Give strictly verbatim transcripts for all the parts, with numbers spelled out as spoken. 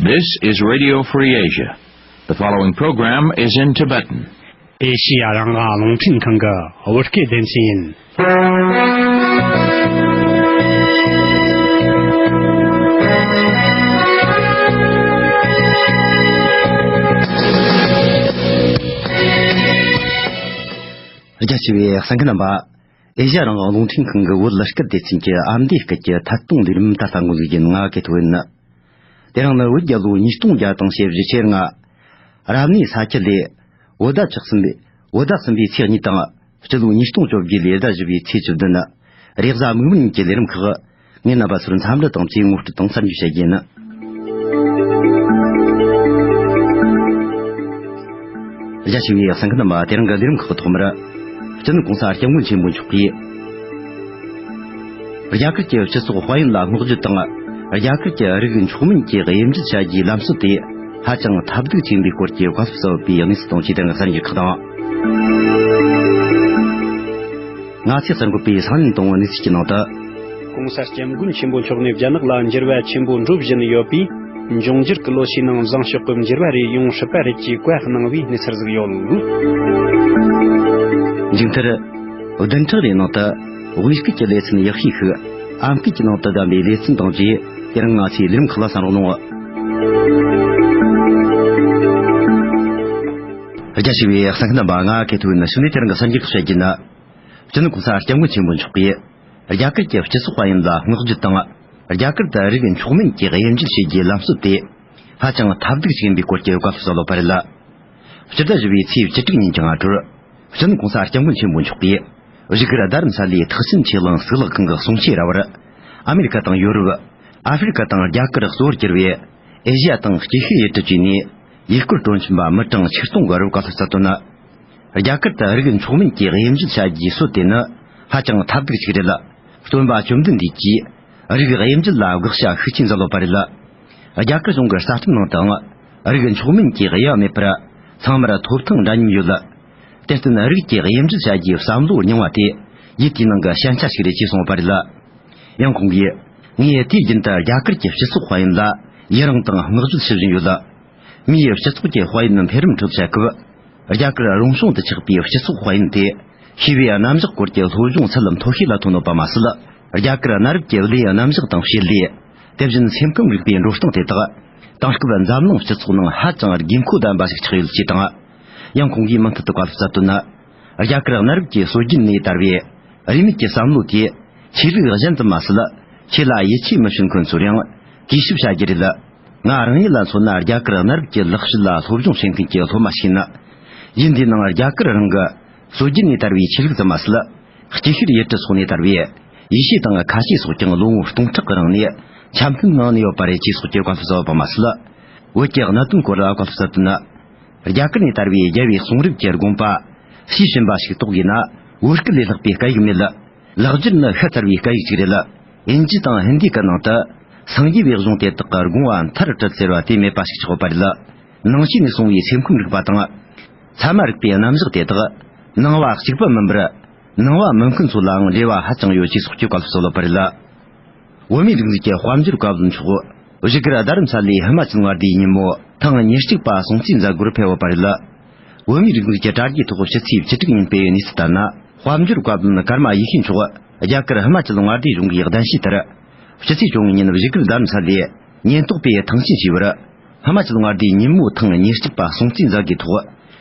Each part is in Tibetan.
This is Radio Free Asia. The following program is in Tibetan. ཨེ་ཤི་ཡ་རང་དབང་རླུང་འཕྲིན་ཁང་གི་བོད་སྐད་སྡེ་ཚན་ཡིན། རྒྱ་ཆེ་བའི་གསན་མཁན་རྣམ་པ། ཨེ་ཤ་ཡ་རང་དབང་རླུང་འཕྲིན་ཁང་གི་བོད་སྐད་སྡེ་ཚན་གྱི་ཨ་མདོའི་སྐད་ཀྱི་ཐད་གཏོང་ལས་རིམ་ད་ལྟ་འགོ་འཛུགས་ཡིན། ང་གི་ཐོ་ཡིན། དེ་རིང་ནི་བོད་རྒྱལ་ལོ་ཉིས་སྟོང་བརྒྱ་དང་ཞེ་བཞི་ཆེར་ལྔ། རབ་གནས་ས་ཁྱི་ལོའི་བོད་ཟླ་བཅུ་གསུམ་པའི་བོད་ཟླ་གསུམ་པའི་ཚེས་གཉིས་དང་། སྤྱི་ལོ་ཉིས་སྟོང་བཅོ་བརྒྱད་ལོའི་ཟླ་བཞི་པའི་ཚེས་བཅུ་བདུན། རེས་གཟའ་མིག་དམར་ཉིན་གྱི་ལས་རིམ་ཁག་ངས་རྣམ་པ་ཚོར་འཚམས་འདྲི་དང་བཅས་ངོ་སྤྲོད་དང་གསར་འགྱུར་བཤད་རྒྱུ་ཡིན། རྒྱ་ཆེ་བའི་གསན་མཁན་རྣམ་པ། དེ་རིང་གི་ལས་རིམ་ཁག་ཐོག་མར། སྤྱི་ནོར་༸གོང་ས་༸སྐྱབས་མགོན་ཆེན་པོ་མཆོག་གིས། རྒྱ་གར་གྱི་སྤྱི་ཚོགས་དཔལ་ཡོན་ལ་བསྔགས་བརྗོད་དང་། རྒྱ་གར་གྱི་རིགས་མཆོག་དམན་གྱི་དབྱེ་འབྱེད་བྱ་རྒྱུའི་ལམ་སྲོལ་དེ་ཧ་ཅང་ཐབས་སྡུག་ཆེན་པོའི་སྐོར་གྱི་བཀའ་སློབ་གསལ་བོ་པའི་གནས་ཚུལ་དང་བཅས་དེ་རིང་གི་གསར་འགྱུར་ཁག་དང་། ང་ཚོས་གསར་འགོད་པས་གསང་ལམ་དང་གནས་ཚུལ་གྱི་ནང་དུ། ༸གོང་ས་༸སྐྱབས་མགོན་ཆེན་པོ་མཆོག་ནས་རྒྱ་ནག་ལ་འགྱུར་བ་ཆེན་པོ་འགྲོ་བཞིན་ཡོད་པས། འབྱུང་འགྱུར་གྱི་ལོ་ཤས་ནང་བཟང་ཕྱོགས་ཀྱི་འགྱུར་བ་རེ་ཡོང་སྲིད་པ་རེད་ཅེས་བཀའ་གནང་བའི་གནས་ཚུལ་ཟིག་ཡོད། མཇུག་མཐར། བདུན་ཕྲག་རེའི་ནང་དུ་བོད་སྐད་ཀྱི་ལེ་ཚན་ཡག་ཤོས་ཤིག་ཨམ་སྐད་ཀྱི་ནང་དུ་བདམས་པའི་ལེ་ཚན་དང་བཅས་དེ་རིང་ང་ཚོའི་ལས་རིམ་ཁག་ལ་གསན་རོགས་གནང་། རྒྱ་ཆེ་བའི་གསན་མཁན་རྣམ་པ། ང་གི་ཐོ་ཡིན། གཞུག་ནས་དེ་རིང་གི་གསར་འགྱུར་ཁག་བཤད་རྒྱུ་ཡིན། སྤྱི་ནོར་༸གོང་ས་༸སྐྱབས་མགོན་ཆེན་པོ་མཆོག་གིས། རྒྱ་གར་གྱི་སྤྱི་ཚོགས་དཔལ་ཡོན་ལ་བསྔགས་བརྗོད་དང་། རྒྱ་གར་དུ་རིགས་མཆོག་དམན་གྱི་དབྱེ་འབྱེད་བྱེད་རྒྱུའི་ལམ་སྲོལ་དེ། ཧ་ཅང་ཐབས་སྡུག་ཅིག་ཡིན་པའི་སྐོར་གྱི་བཀའ་སློབ་གསལ་བོ་པ་རེད། སྤྱི་ཟླ་བཞི་པའི་ཚེས་བཅུ་དྲུག་ཉིན་གྱི་སྔ་དྲོར། སྤྱི་ནོར་༸གོང་ས་༸སྐྱབས་མགོན་ཆེན་པོ་མཆོག་གིས། བཞུགས་སྒར་རྡ་རམ་ས་ལའི་ཐེག་ཆེན་ཆོས་གླིང་གཙུག་ལག་ཁང་གི་གསུང་ཆོས་ར་བར། ཨ་མེ་རི་ཀ་དང་ཡོ་རོབ། ཨ་ཧྥེ་རི་ཀ་དང་རྒྱ་གར་གཙོ་བོར་གྱུར་པའི། ཨེ་ཤི་ཡ་དང་སྐྱེ་ཤི་ཡུལ་གྲུ་བཅས་ནས། ཡུལ་སྐོར་སྤྲོ་འཆམ་པ་མི་གྲངས་ཆིག་སྟོང་གི་རུ་བཀའ་སློབ་སྩལ་དོན། རྒྱ་གར་དུ་རིགས་མཆོག་དམན་གྱི་དབྱེ་འབྱེད་བྱ་རྒྱུའི་སྲོལ་དེ་ནི་ཧ་ཅང་ཐབས་སྡུག་ཅིག་རེད། སྟོན་པ་བཅོམ་ལྡན་འདས་ཀྱིས་རིགས་དབྱེ་འབྱེད་ལ་དགག་བྱ་ཤུགས་ཆེན་མཛད་ཡོད་པ་རེད། རྒྱ་གར་གཞུང་གི་རྩ་ཁྲིམས་ནང་དུའང་རིགས་མཆོག་དམན་གྱི་དབྱེ་བ་མེད་པར་ཚང་མར་ཐོབ་ཐང་འདྲ་མཉམ་ཡོད། དེར་བརྟེན་རིགས་ཀྱི་དབྱེ་འབྱེད་བྱ་རྒྱུའི་བསམ་བློ་རྙིང་བ་དེ་ཡུལ་དེའི་ནང་གི་ཞན་ཆ་ཞིག་རེད་ཅེས་གསུངས་ཡོད་པ་རེད། ཡང་ཁོང་གིས། ངས་དུས་རྒྱུན་དུ་རྒྱ་གར་གྱི་སྤྱི་ཚོགས་དཔལ་ཡོན་ལ་ཡི་རང་དང་བསྔགས་བརྗོད་ཞུ་བཞིན་ཡོད། མིའི་སྤྱི་ཚོགས་ཀྱི་དཔལ་ཡོན་འཕེལ་རིམ་ཁྲོད་བྱ་སྐབས། རྒྱ་གར་རང་བྱུང་དུ་ཆགས་པའི་སྤྱི་ཚོགས་དཔལ་ཡོན་དེ། ཤེས་པའི་རྣམ་གཞག་སྐོར་གྱི་སློབ་སྦྱོང་ཚད་ལ་མཐོ་ཤོས་ལ་ཐོན་ཡོད་པ་མ་ཟད། རྒྱ་གར་གནའ་རབས་ཀྱི་བློའི་རྣམ་གཞག་དང་བྱེད་ལས། དེ་བཞིན་སེམས་ཁམས་རིག་པའི་འགྲོ་སྟངས་དེ་དག། དེང་སྐབས་འཛམ་གླིང་སྤྱི་ཚོགས་ནང་ཧ་ཅང་དགོས་མཁོ་ལྡན་པ་ཞིག་ཆགས་ཡོད་ཅེས་དང་། ཡང་ཁོང་གིས་མུ་མཐུད་དུ་བཀའ་སློབ་སྩལ་དོན། རྒྱ་གར་གནའ་རབས་ཀྱི་སྲོལ་རྒྱུན་ནས་དར་བའི་རིས་མེད་ཀྱི་བསམ་བློ་དེ། ཆོས་ལུགས་གཞན་དུ་མ་ཟད། ཆོས་ལ་ཡིད་ཆེས་མི་བྱེད་མཁན་ཚོར་ཡང་གུས་ཞབས་བྱ་རྒྱུ་རེད། ང་རང་ཉིད་ལ་མཚོན་ན། རྒྱ་གར་གནའ་རབས་ཀྱི་ལག་ཤེས་ལ་སློབ་སྦྱོང་བྱེད་མཁན་གྱི་སློབ་མ་ཞིག་ཡིན། ཡུལ་འདིའི་ནང་རྒྱ་གར་རང་གི་སྲོལ་རྒྱུན་ནས་དར་བའི་ཆོས་ལུགས་ཙམ་མ་ཟད། སྐྱེ་ཤི་ཡུལ་གྲུ་སོགས་ནས་དར་བའི་ཡེ་ཤུ་དང་ཁ་ཆེ་སོགས་ཀྱང་ལོ་ངོ་སྟོང་ཕྲག་གི་རིང་ནས་འཆམ་མཐུན་ངང་ནས་ཡོད་པ་རེད་ཅེས་སོགས་ཀྱི་བཀའ་སློབ་སྩལ་བ་མ་ཟད། བོད་ཀྱི་གནད་དོན་སྐོར་ལ་བཀའ་སློབ་སྩལ་དོན། རྒྱ་གར་ནས་དར་བའི་རྒྱལ་བའི་གསུང་རབ་ཀྱི་དགོངས་པ་ཤེས་བཞིན་པ་ཞིག་རྟོགས་དགོས་ན། བོད་སྐད་ལས་ལྷག་པའི་སྐད་ཡིག་མེད། ལེགས་སྦྱར་ནི་ཤ་ཚ་བའི་སྐད་ཡིག་ཅིག་རེད། ཨིན་ཇི་དང་ཧིན་དི་སྐད་ནང་དུ། སངས་རྒྱས་པའི་གཞུང་དེ་དག་གི་དགོངས་པ་མཐར་བྲལ་ཟེར་བ་དེ་མེད་པ་ཞིག་ཆགས་ཡོད་པ་རེད། ནང་ཆོས་ནས་གསུངས་པའི་སེམས་ཁམས་རིག་པ་དང་། ཚད་མ་རིག་པའི་རྣམ་གཞག་དེ་དག་ནང་པ་གཅིག་པུ་མིན་པར། ནང་པ་མིན་མཁན་ཚོ་ལའང་འབྲེལ་བ་ཧ་ཅང་ཡོད་ཅེས་སོགས་ཀྱི་བཀའ་སློབ་སྩལ་ཡོད་པ་རེད། བོད་མིའི་སྒྲིག་འཛུགས་ཀྱི་དཔལ་འབྱོར་བཀའ་བློན་མཆོག་བཞུགས་སྒར་རྡ་རམ་ས་ལའི་ཧི་མ་ཅལ་མངའ་སྡེའི་ཉིན་མོ་ཐེངས་ཉེར་གཅིག་པ་སྲུང་བརྩིའི་མཛད་སྒོར་ཕེབས་ཡོད་པ་རེད། བོད་མིའི་སྒྲིག་འཛུགས་ཀྱི་དྲ་རྒྱའི་ཐོག་ཕྱི་ཚེས་བཅུ་དྲུག་ཉིན་སྤེལ་བའི་གནས་ཚུལ་ལྟར་ན། དཔལ་འབྱོར་བཀའ་བློན་ཀརྨ་ཡེ་ཤེས་མཆོག་རྒྱ་གར་ཧི་མ་ཅལ་མངའ་སྡེའི་གཞུང་གི་གདན་ཞུ་ལྟར། ཕྱི་ཚེས་བཅོ་ལྔ་ཉིན་བཞུགས་སྒར་རྡ་རམ་ས་ལའི་ཉེན་རྟོག་པས་ཐང་ཆེན་བྱས་པར། ཧི་མ་ཅལ་མངའ་སྡེའི་ཉིན་མོ་ཐེངས་ཉེར་གཅིག་པ་སྲུང་བརྩིའི་མཛད་སྒོའི་ཐོག་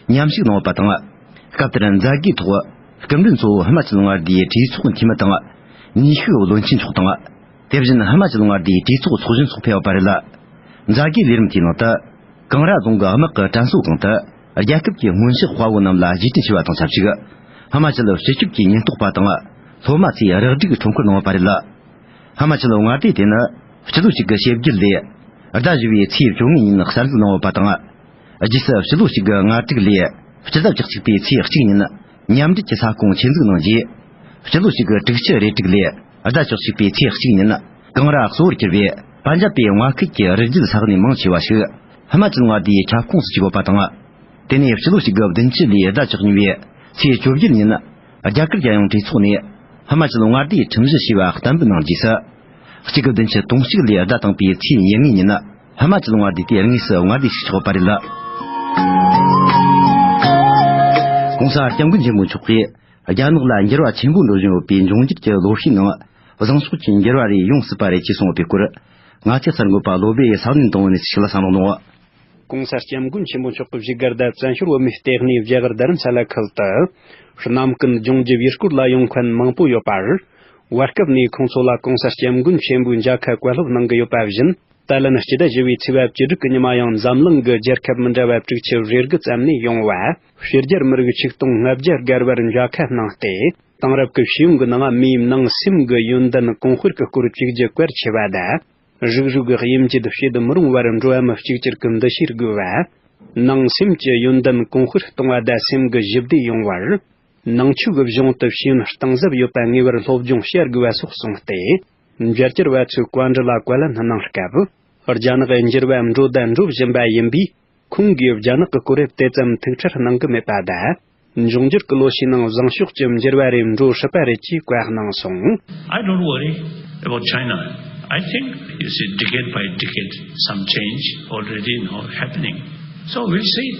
མཉམ་ཞུགས་གནང་ཡོད་པ་དང་། སྐབས་དེར་མཛད་སྒོའི་ཐོག་སྐུ་མགྲོན་གཙོ་བོ་ཧི་མ་ཅལ་མངའ་སྡེའི་གྲོས་ཚོགས་འཐུས་མི་དང་། ནུས་ཤུགས་བློན་ཆེན་མཆོག་དང་། དེ་བཞིན་ཧི་མ་ཅལ་མངའ་སྡེའི་གྲོས་ཚོགས་ཚོགས་གཞོན་སོགས་ཕེབས་ཡོད་པ་རེད། མཛད་སྒོའི་ལས་རིམ་དེའི་ནང་དུ། ཀང་ར་རྫོང་གི་དམག་གི་དྲན་གསོ་ཁང་དུ། རྒྱལ་ཁབ་ཀྱི་སྔོན་གཤེགས་དཔའ་བོ་རྣམས་ལ་རྗེས་དྲན་ཞུས་པ་དང་ཆབས་ཅིག་ཧི་མ་ཅལ་སྤྱི་ཁྱབ་ཀྱི་ཉེན་རྟོག་པ་དང་། སློབ་མ་ཚོས་རག་སྒྲིག་ཁྲོམ་སྐོར་གནང་ཡོད་པ་རེད། ཧི་མ་ཅལ་མངའ་སྡེ་དེ་ནི། སྤྱི་ལོ་གཅིག་དགུ་ཞེ་བརྒྱད་ལོའི་ཟླ་བཞི་པའི་ཚེས་བཅོ་ལྔ་ཉིན་གསར་འཛུགས་གནང་ཡོད་པ་དང་། རྗེས་སུ་སྤྱི་ལོ་གཅིག་དགུ་ལྔ་དྲུག་ལོའི་སྤྱི་ཟླ་བཅུ་གཅིག་པའི་ཚེས་གཅིག་ཉིན་མཉམ་འབྲེལ་གྱི་ས་ཁོངས་ཆེད་འཛུགས་གནང་རྗེས། སྤྱི་ལོ་གཅིག་དགུ་དྲུག་ཅུ་རེ་དྲུག་ལོའི་ཟླ་བཅུ་གཅིག་པའི་ཚེས་གཅིག་ཉིན་ཀང་ར་གཙོ་བོར་གྱུར་པའི་པན་ཇབ་པའི་མངའ་ཁུལ་གྱི་རི་རྒྱུད་ས་གནས་མང་ཆེ་བ་ཞིག་ཧི་མ་ཅལ་མངའ་སྡེའི་ཁྱབ་ཁོངས་སུ་བཅུག་ཡོད་པ་དང་། དེ་ནས་སྤྱི་ལོ་གཅིག་དགུ་བདུན་ཅུ་ལོའི་ཟླ་བཅུ་གཉིས་པའི་ཚེས་བཅོ་བརྒྱད་ཉིན། རྒྱ་གར་རྒྱལ་ཡོངས་གྲོས་ཚོགས་ནས་ཧི་མ་ཅལ་མངའ་སྡེའི་ཁྲིམས་གཞི་ཞེས་པ་གཏན་འབེབས་གནང་རྗེས་སུ། གཅིག་དགུ་བདུན་ཅུ་དོན་གཅིག་ལོའི་ཟླ་དང་པོའི་ཚེས་ཉེར་ལྔའི་ཉིན། ཕ་མ་གཅིག་ལ་མངའ་བདེ་དེ་དངོས་སུ་མངའ་བདེ་ཞིག་ཆགས་པ་རེད། གོང་ས་སྐྱབས་མགོན་ཆེན་པོ་མཆོག་གིས་རྒྱ་ནག་ལ་འགྱུར་བ་ཆེན་པོ་འགྲོ་བཞིན་ཡོད་པའི་འབྱུང་འགྱུར་གྱི་ལོ་ཤས་ནང་བཟང་ཕྱོགས་ཀྱི་འགྱུར་བ་རེ་ཡོང་སྲིད་པ་རེད་ཅེས་གསུངས་ཡོད་པའི་སྐོར། ང་ཚོའི་གསར་འགོད་པ་བློ་བྷེ་ཡིས་ས་བོན་དང་བོ་ནས་ཞིག་ལ་བསམ་བློ་གནང་བ། གོང་ས་སྐྱབས་མགོན་ཆེན་པོ་མཆོག་གི་བཞུགས་སྒར་དང་བཙན་བྱོལ་བོད་མིའི་ལྟེ་གནས་རྒྱ་གར་རྡ་རམ་ས་ལ་ཁུལ་དུ། གནམ་སྐུན་ལྗོངས་རྒྱུ་བའི་སྐོར་ལ་ཡོང་མཁན་མང་པོ་ཡོད་པར། བར་སྐབས་ནས་ཁོང་ཚོ་ལ་གོང་ས་སྐྱབས་མགོན་ཆེན་པོའི་མཇལ་ཁ་བཀའ་སློབ་གནང་གི་ཡོད་པ་བཞིན། ཏཱ་ལན་སྤྱི་ཟླ་བཞི་པའི་ཚེས་པ་བཅུ་དྲུག་གི་ཉི་མ་ཡང་འཛམ་གླིང་གི་རྒྱལ་ཁབ་མི་འདྲ་བ་དྲུག་ཅུ་རེ་དགུ་ཙམ་ནས་ཡོང་བ། ཕྱི་རྒྱལ་མི་རིགས་ཆིག་སྟོང་ལྔ་བརྒྱ་བརྒལ་བར་མཇལ་ཁ་གནང་སྟེ། དེང་རབས་ཀྱི་ཤེས་ཡོན་གྱི་ནང་མིའི་ནང་སེམས་ཀྱི་ཡོན་ཏན་གོང་སྤེལ་གྱི་སྐོར་གཅིག་གྱུར་གལ་ཆེ་བ་དང་། རིགས་རུས་ཀྱི་དབྱེ་འབྱེད་བྱེད་མི་རུང་བར་འགྲོ་བ་མི་གཅིག་གྱུར་གྱི་འདུ་ཤེས་དགོས་པ། ནང་སེམས་ཀྱི་ཡོན་ཏན་གོང་སྤེལ་གཏོང་བ་དང་སེམས་ཀྱི་ཞི་བདེ་ཡོང་བར། ནང་ཆོས་ཀྱི་གཞུང་དུ་ཤེས་ཡོན་གཏིང་ཟབ་ཡོད་པ་ངེས་པར་སློབ་སྦྱོང་བྱ་དགོས་པ་སོགས་གསུངས་ཏེ། མཇལ་བཅར་བ་ཚོའི་བཀའ་འདྲི་ལ་བཀའ་ལན་གནང་སྐབས། རྒྱ་ནག་གི་འགྱུར་བ་འགྲོ་དང་འགྲོ་བཞིན་པ་ཡིན་པས། ཁོང་གིས་རྒྱ་ནག་གི་སྐོར་དེ་ཙམ་ཐུགས་ཁྲལ་གནང་གི་མེད་པ་དང་། འབྱུང་འགྱུར་གྱི་ལོ་ཤས་ནང་བཟང་ཕྱོགས་ཀྱི་འགྱུར་བ་རེ་འགྲོ་སྲིད་པ་རེད་ཅེས་བཀའ་གནང་སོང་། I don't worry about China. I think you see decade by decade some change already now happening. So we'll see.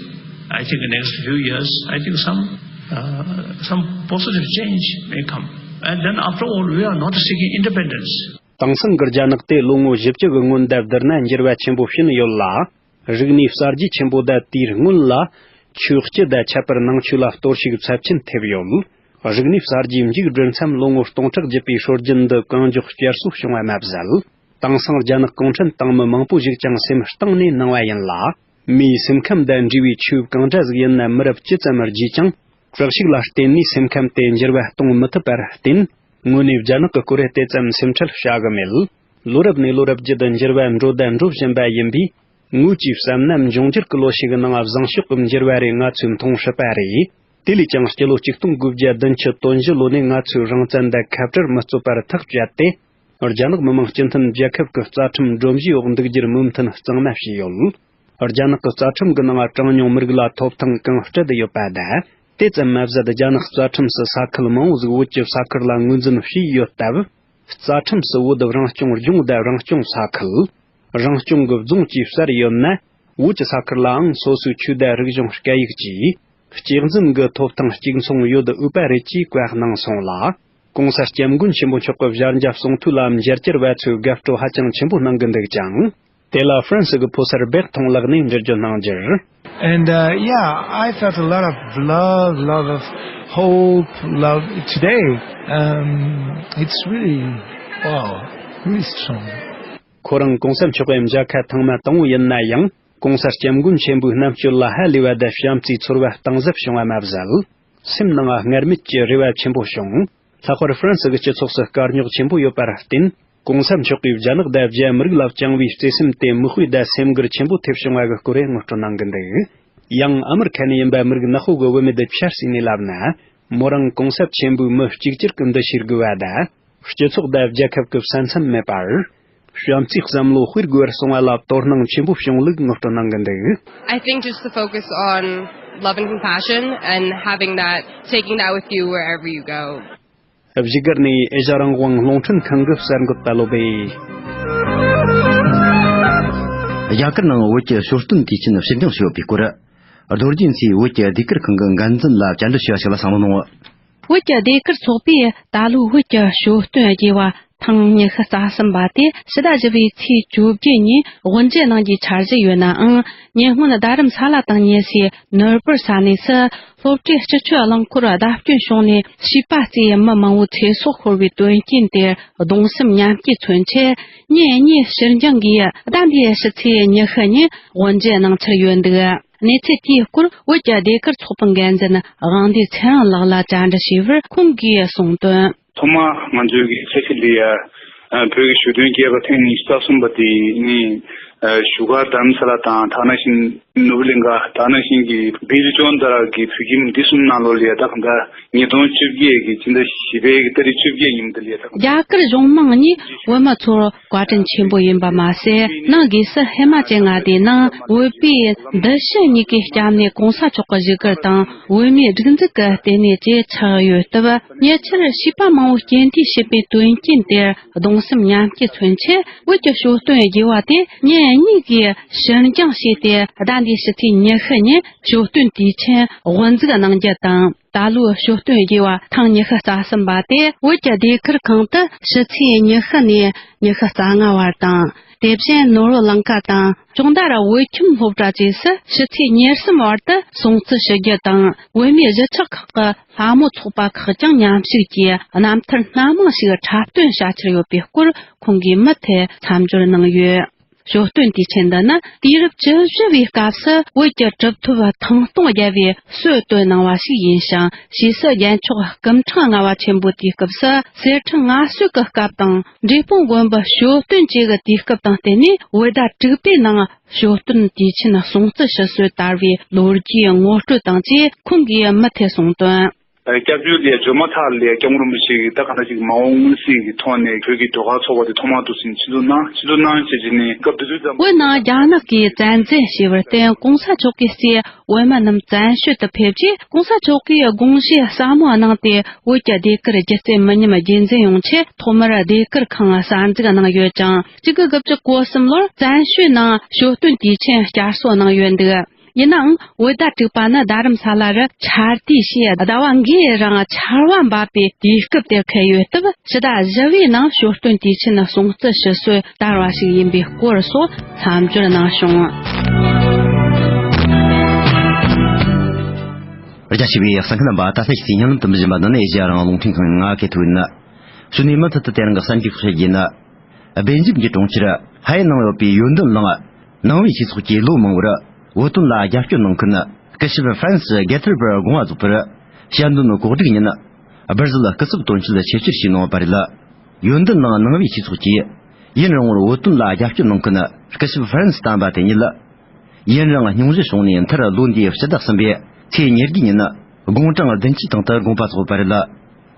I think the next few years, I think some uh, some positive change may come. And then after all, we are not seeking independence. དེང་སང་གི་རྒྱ་ནག་དེ་ལོ་ངོ་བཞི་བཅུ་གི་སྔོན་དང་བསྡུར་ན་འགྱུར་བ་ཆེན་པོ་ཕྱིན་ཡོད་ལ། རིག་གནས་གསར་བརྗེ་ཆེན་པོ་དང་དེའི་སྔོན་ལ། ཆོས་སྤྱི་དང་ཁྱད་པར་ནང་ཆོས་ལ་གཏོར་བཤིག་ཚབས་ཆེན་ཐེབས་ཡོད། རིག་གནས་གསར་བརྗེའི་མཇུག་སྒྲིལ་མཚམས་ལོ་ངོ་སྟོང་ཕྲག་བརྒྱུད་པའི་སྲོལ་རྒྱུན་འདི་གང་མགྱོགས་བསྐྱར་གསོ་བྱུང་བ་མ་ཟད། དེང་སང་རྒྱ་ནག་གུང་ཁྲན་ཏང་མི་མང་པོ་ཞིག་ཀྱང་སེམས་གཏིང་ནས་གནང་བ་ཡིན་ལ། མིའི་སེམས་ཁམས་དང་འབྲེལ་བའི་ཆོས་གང་འདྲ་ཟིག་ཡིན་ན་མི་རབས་ཇི་ཙམ་རྒྱས་ཀྱང་། དྲག་ཤུགས་ལ་བརྟེན་ནས་སེམས་ཁམས་དེ་འགྱུར་བ་གཏོང་མི་ཐུབ་པར་བརྟེན། དངོས་གནས་རྒྱ་ནག་གི་སྐོར་དེ་ཙམ་སེམས་ཁྲལ་བྱ་གི་མེད། ལོ་རབས་ནས་ལོ་རབས་བརྒྱུད་དུ་འགྱུར་བ་འགྲོ་དང་འགྲོ་བཞིན་པ་ཡིན་པས། ངོས་ཀྱིས་བསམ་ན་འབྱུང་འགྱུར་གྱི་ལོ་ཞིག་གི་ནང་བཟང་ཕྱོགས་ཀྱི་འགྱུར་བ་རེ་ང་ཚོས་མཐོང་སྲིད་པ་རེད། དེ་ལས་ཀྱང་སྤྱི་ལོ་ཆིག་སྟོང་དགུ་བརྒྱ་བདུན་ཅུ་དོན་བཞི་ལོ་ནས་ང་ཚོས་རང་བཙན་དང་ཁ་བྲལ་མི་རྩོད་པར་ཐག་བཅད་དེ། རྒྱ་ནག་མི་དམངས་སྤྱི་མཐུན་རྒྱལ་ཁབ་ཀྱི་རྩ་ཁྲིམས་སྒྲོམ་གཞིའི་འོག་འདུག་རྒྱུར་མོས་མཐུན་གཙང་མ་བྱས་ཡོད། རྒྱ་ནག་གི་རྩ་ཁྲིམས་ཀྱི་ནང་གྲངས་ཉུང་མི་རིགས་ལ་ཐོབ་ཐང་གང་སྤྲད་དེ་ཡོད་པ་དང་། དེ་ཙམ་མ་ཟད། རྒྱ་ནག་རྩ་ཁྲིམས་སུ་ས་ཁུལ་མང་བོ་ཟིག་བོད་ཀྱི་ས་ཁུལ་ལ་ངོས་འཛིན་བྱས་ཡོད་སྟབས། རྩ་ཁྲིམས་སུ་བོད་རང་སྐྱོང་ལྗོངས་དང་རང་སྐྱོང་ས་ཁུལ། རང་སྐྱོང་གི་རྫོང་བཅས་གསར་ཡོད་ན། བོད་ཀྱི་ས་ཁུལ་ལའང་སོ་སོའི་ཆོས་དང་རིག་གཞུང་སྐད་ཡིག་བཅས་གཅེས་འཛིན་གྱི་ཐོབ་ཐང་གཅིག་མཚུངས་ཡོད་འོས་པ་རེད་ཅེས་བཀའ་གནང་སོང་ལ། གོང་ས་སྐྱབས་མགོན་ཆེན་པོ་མཆོག་གི་ཞལ་མཇལ་གསུང་ཐོས་ལ་མཇལ་བཅར་བ་ཚོས་དགའ་སྤྲོ་ཧ་ཅང་ཆེན་པོ་གནང་གི་འདུག་ཅིང་། དེ་ལ་ཧྥ་རན་སི་གི་ཕོ་གསར་སྦེག་ཐོང་ལགས་ནས་འགྲེལ་བརྗོད་གནང་རྒྱུར། And uh, yeah, I felt a lot of love, love of hope, love today. Um, it's really, wow, really strong. ཁོ་རང་གོང་ས་མཆོག་གི་མཇལ་ཁ་ཐེངས་མ་དང་པོ་ཡིན་ན་ཡང་། གོང་ས་སྐྱབས་མགོན་ཆེན་པོའི་རྣམ་དཔྱོད་ལ་ཧ་ལས་པ་དང་བྱམས་བརྩེའི་ཚོར་བ་གཏིང་ཟབ་བྱུང་བ་མ་ཟད། སེམས་ནང་སྔར་མེད་ཀྱི་རེ་བ་ཆེན་པོ་བྱུང་། ལྷག་པར་ཧྥ་རན་སི་གི་སྤྱི་ཚོགས་སུ་དཀའ་རྙོག་ཆེན་པོ་ཡོད་པར་བརྟེན། གོང་ས་མཆོག་གིས་རྒྱ་ནག་དང་རྒྱ་མི་རིགས་ལ་བཅངས་པའི་བརྩེ་སེམས་དེ་མིག་དཔེ་དང་སེམས་འགུལ་ཆེན་པོ་ཐེབས་བྱུང་བ་གི་སྐོར་ངོ་སྤྲོད་གནང་གི་འདུག། ཡང་ཨ་མི་རི་ཁ་ནས་ཡིན་པ་མི་རིགས་ནག་པོ་གི་བུད་མེད་ཆར་སི་ནས་ལབ་ན། མོ་རང་གོང་ས་ཆེན་པོའི་མི་གཅིག་གྱུར་གྱི་འདུ་ཤེས་དགོས་པ་དང་། སྤྱི་ཚོགས་དང་རྒྱལ་ཁབ་ཀྱི་ས་མཚམས་མེད་པར། བྱམས་བརྩེའི་བསམ་བློ་སྤེལ་དགོས་པར་གསུངས་པ་ལ་དོ་སྣང་ཆེན་པོ་བྱུང་ལུགས་ངོ་སྤྲོད་གནང་གི་འདུག། I think just to focus on love and compassion and having that, taking that with you wherever you go. བཞུགས་སྒར་ནས་ཨེ་ཤ་རང་དབང་རླུང་འཕྲིན་ཁང་གི་གསར་འགོད་པ་བློ་བྷེ། རྒྱ་གར་ནང་བོད་ཀྱི་ཞོ་སྟོན་དུས་ཆེན་ཕྱིར་འགྱངས་བྱས་ཡོད་པའི་སྐོར། རྡོ་རྗེ་མཚོའི་བོད་ཀྱི་ཟློས་གར་ཁང་གི་འགན་འཛིན་ལ་བཅར་འདྲི་ཞུས་པ་ཞིག་ལ་བསམ་བློ་གནང་བ། བོད་ཀྱི་ཟློས་གར་ཚོགས་པས་ད་ལོའི་བོད་ཀྱི་ཞོ་སྟོན་རྒྱས་པ་ཐེངས་ཉི་ཤུ་རྩ་གསུམ་པ་དེ་ཕྱི་ཟླ་བཞི་པའི་ཚེས་བཅོ་བརྒྱད་ཉིན་དབུ་འབྱེད་གནང་རྒྱུའི་འཆར་གཞི་ཡོད་ནའང་། ཉེ་སྔོན་རྡ་རམ་ས་ལ་དང་ཉེ་སའི་ནོར་བུར་ས་གནས་སུ། སློབ་གྲྭའི་སྤྱི་སྤྱོད་རླངས་འཁོར་བརྡབ་སྐྱོན་བྱུང་ནས་བྱིས་པ་བརྩིས་མི་མང་བོའི་ཚེ་སྲོག་ཤོར་བའི་དོན་རྐྱེན་དེར་གདུང་སེམས་མཉམ་སྐྱེད་མཚོན་ཆེད། ཉིན་གཉིས་ཕྱིར་འགྱངས་ཀྱིས་ཟླ་འདིའི་ཕྱི་ཚེས་ཉི་ཤུ་ཉིན་དབུ་འབྱེད་གནང་འཆར་ཡོད་འདུག། གནས་ཚུལ་དེའི་སྐོར་བོད་ཀྱི་ཟློས་གར་ཚོགས་པའི་འགན་འཛིན་དབང་འདུས་ཚེ་རིང་ལགས་ལ་བཅར་འདྲི་ཞུས་པར་ཁོང་གིས་གསུངས་དོན། ཐོག་མ་ང་ཚོའི་གི་འཆར་གཞི་ལ་ཡ། ཨ། བོད་ཀྱི་ཞོ་སྟོན་རྒྱས་པ་ཐེངས་ཉི་ཤུ་རྩ་གསུམ་པ་དེ་ནི། ཨ། བཞུགས་སྒར་རྡ་རམ་ས་ལ་དང་དེ་ནང་བཞིན་ནོར་བུ་གླིང་ག་དེ་ནང་བཞིན་གྱི་བིལ་ཅོན་ཏ་ར་གི་བོད་ཁྱིམ་འདི་གསུམ་ནང་ལོགས་ལ་ཡ་ད་གང་ལྟར་ཉིས་སྟོང་བཅོ་བརྒྱད་ཀྱི་ཕྱི་ཟླ་བཞི་པའི་གི་ཏ་རིག་བཅོ་བརྒྱད་ཉིན་མོ་དེ་ལ་ཡ་ད་གང་ལྟར། རྒྱ་གར་གཞུང་མང་གཉིས་བོད་མི་ཚོར་བཀའ་དྲིན་ཆེན་པོ་ཡིན་པ་མ་ཟད། ནང་སྒོས་སུ་ཧི་མ་ཅལ་མངའ་སྡེའི་ནང་བོད་པའི་འདུ་ཤེས་གཉིས་ཀའི་སྐྱབས་གནས་གོང་ས་མཆོག་གི་བཞུགས་སྒར་དང་བོད་མིའི་སྒྲིག་འཛུགས་ཀྱི་ལྟེ་གནས་བཅས་ཆགས་ཡོད་སྟབས། ཉེ་ཆར་བྱིས་པ་མང་བོ་རྐྱེན་འདས་བྱས་པའི་དོན་རྐྱེན་དེར་གདུང་སེམས་མཉམ་སྐྱེད་མཚོན་ཆེད། བོད་ཀྱི་ཞོ་སྟོན་རྒྱས་པ་དེ་ཉིན་ གཉིས་ཀྱིས་ཕྱིར་འགྱངས་བྱས་ཏེ། ཟླ་འདིའི་ཕྱི་ཚེས་ཉི་ཤུ་ཉིན་ཞོ་སྟོན་དུས་ཆེན་དབུ་འཛུགས་གནང་རྒྱུ་དང་། ད་ལོའི་ཞོ་སྟོན་རྒྱས་པ་ཐེངས་ཉི་ཤུ་རྩ་གསུམ་པ་དེ། བོད་ཀྱི་ཟློས་གར་ཁང་དུ་ཕྱི་ཚེས་ཉི་ཤུ་ནས་ཉི་ཤུ་རྩ་ལྔ་བར་དང་། དེ་བཞིན་ནོར་བུ་གླིང་ཁ་དང་ཅོག་མདའ་ར་བོད་ཁྱིམ་སློབ་གྲྭ་བཅས་སུ་ཕྱི་ཚེས་ཉེར་གསུམ་བར་དུ་སྲུང་བརྩི་ཞུ་རྒྱུ་དང་། བོད་མིའི་གཞིས་ཆགས་ཁག་གི་ལྷ་མོ་ཚོགས་པ་ཁག་ཀྱང་མཉམ་ཞུགས་ཀྱིས་རྣམ་ཐར་སྣ་མང་ཞིག་འཁྲབ་སྟོན་བྱ་འཆར་ཡོད་པའི་སྐོར། ཁོང་གིས་མུ་མཐུད་མཚམས་སྦྱོར་གནང་ཡོད། ཞོ་སྟོན་དུས་ཆེན་འདི་ནི་དུས་རབས་བཅུ་བཞི་བའི་སྐབས་སུ་བོད་ཀྱི་གྲུབ་ཐོབ་ཐང་སྟོང་རྒྱལ་པོས་སྲོལ་བཏོད་གནང་བ་ཞིག་ཡིན་ཞིང་། ཕྱིས་སུ་རྒྱལ་མཆོག་སྐུ་ཕྲེང་ལྔ་པ་ཆེན་པོ་དེའི་སྐབས་སུ། གསེར་ཕྲེང་ལྔ་བསོད་ཀྱི་སྐབས་དང་། འབྲས་སྤུངས་དགོན་པའི་ཞོ་སྟོན་བཅས་ཀྱི་དུས་སྐབས་དང་བསྟུན་ནས། བོད་ཟླ་དྲུག་པའི་ནང་ཞོ་སྟོན་དུས་ཆེན་སྲུང་བརྩི་ཞུ་སྲོལ་དར་བའི་ལོ་རྒྱུས་ངོ་སྤྲོད་དང་བཅས་ཁོང་གིས་མུ་མཐུད་གསུངས་དོན། སྐྱབས་བཅོལ་ལས་འབྱོར་མ་ཐག་ལས། སྐྱབས་མགོན་རིན་པོ་ཆེ་གིས་ད་ག་འདྲ་ཞིག་མ་འོངས་མངོན་གསལ་གྱི་ཐོག་ནས་བོད་ཀྱི་ཟློས་གར་ཚོགས་པ་དེ་ཐོག་མར་དུ་ཕྱིར་འཛུགས་གནང་། ཕྱིར་འཛུགས་གནང་བྱས་རྗེས་ནས་སྐབས་དེ་དུས་ཙམ། བོད་ནང་རྒྱ་ནག་གིས་བཙན་འཛུལ་བྱས་པར་བརྟེན། གོང་ས་མཆོག་གི་སྲས་བོད་མི་རྣམས་བཙན་བྱོལ་དུ་ཕེབས་རྗེས། གོང་ས་མཆོག་གིས་དགོངས་བཞེས་ཟབ་མོ་གནང་སྟེ། བོད་ཀྱི་ཟློས་གར་སྒྱུ་རྩལ་མི་ཉམས་རྒྱུན་འཛིན་ཡོང་ཆེད། ཐོག་མར་ཟློས་གར་ཁང་གསར་འཛུགས་གནང་ཡོད་ཅིང་། གཅིག་དགུ་དགུ་བཅུ་གོ་གསུམ་ལོར་བཙན་བྱོལ་ནང་ཞོ་སྟོན་དུས་ཆེན་བསྐྱར་གསོ་གནང་ཡོད་འདུག། ཡིན་ནའང་། བོད་ཟླ་དྲུག་པ་ནི་རྡ་རམ་ས་ལ་རུ་ཆར་དུས་ཞེས། ཟླ་བ་འགའི་རིང་ཆར་བ་འབབ་པའི་དུས་སྐབས་དེར་འཁེལ་ཡོད་སྟབས། ཕྱི་ཟླ་བཞི་བའི་ནང་ཞོ་སྟོན་དུས་ཆེན་སྲུང་བརྩི་ཞུ་སྲོལ་དར་བ་ཞིག་ཡིན་པའི་སྐོར་སོགས་མཚམས་སྦྱོར་གནང་བྱུང་། རྒྱ་ཆེ་བའི་གསན་མཁན་རྣམ་པ། ད་ལྟ་ཞིག་སའི་ཉན་ལམ་དུ་མི་བཞིན་པ་འདི་ནི་ཨེ་ཤེ་ཡ་རང་དབང་རླུང་འཕྲིན་ཁང་ང་གི་ཐོག་ཡིན། གཞུག་ནས་མུ་མཐུད་དུ་དེ་རིང་གི་གསར་འགྱུར་ཞིག་ཡིན། སྦེལ་ཇམ་གྱི་གྲོང་ཁྱེར་ཧའེ་ནང་ཡོད་པའི་ཡོན་ཏན་གླིང་ནང་པའི་ཆོས་ཚོགས་ཀྱིས་ལོ་མང་བོར་བོད་དོན་ལ་རྒྱབ་སྐྱོར་གནང་མཁན་སྐུ་ཞབས་ཧྥ་རན་སི་གེ་ཐེར་པར་དགོངས་པ་རྫོགས་པར་དཔྱད་འདེམས་གོ་སྒྲིག་ཉིན་སྦར་ཟིལ་སྐུ་ཚབ་དོན་གཅོད་ཆེད་བཅར་ཞུས་གནང་བ་རེད། ཡོན་ཏན་གླིང་ནང་པའི་ཆོས་ཚོགས་ཀྱིས་ཡུན་རིང་བོར་བོད་དོན་ལ་རྒྱབ་སྐྱོར་གནང་མཁན་སྐུ་ཞབས་ཧྥ་རན་སི་དམ་པ་དེ་ཉིད། ཡུན་རིང་སྙུང་གཞི་བྱུང་ནས་མཐར་ལོ་འདིའི་ཕྱི་ཟླ་གསུམ་པའི་ཚེས་ཉེར་བརྒྱད་ཉིན་དགུང་གྲངས་བདུན་ཅུའི་སྟེང་དུ་དགོངས་པ་རྫོགས་པ་རེད།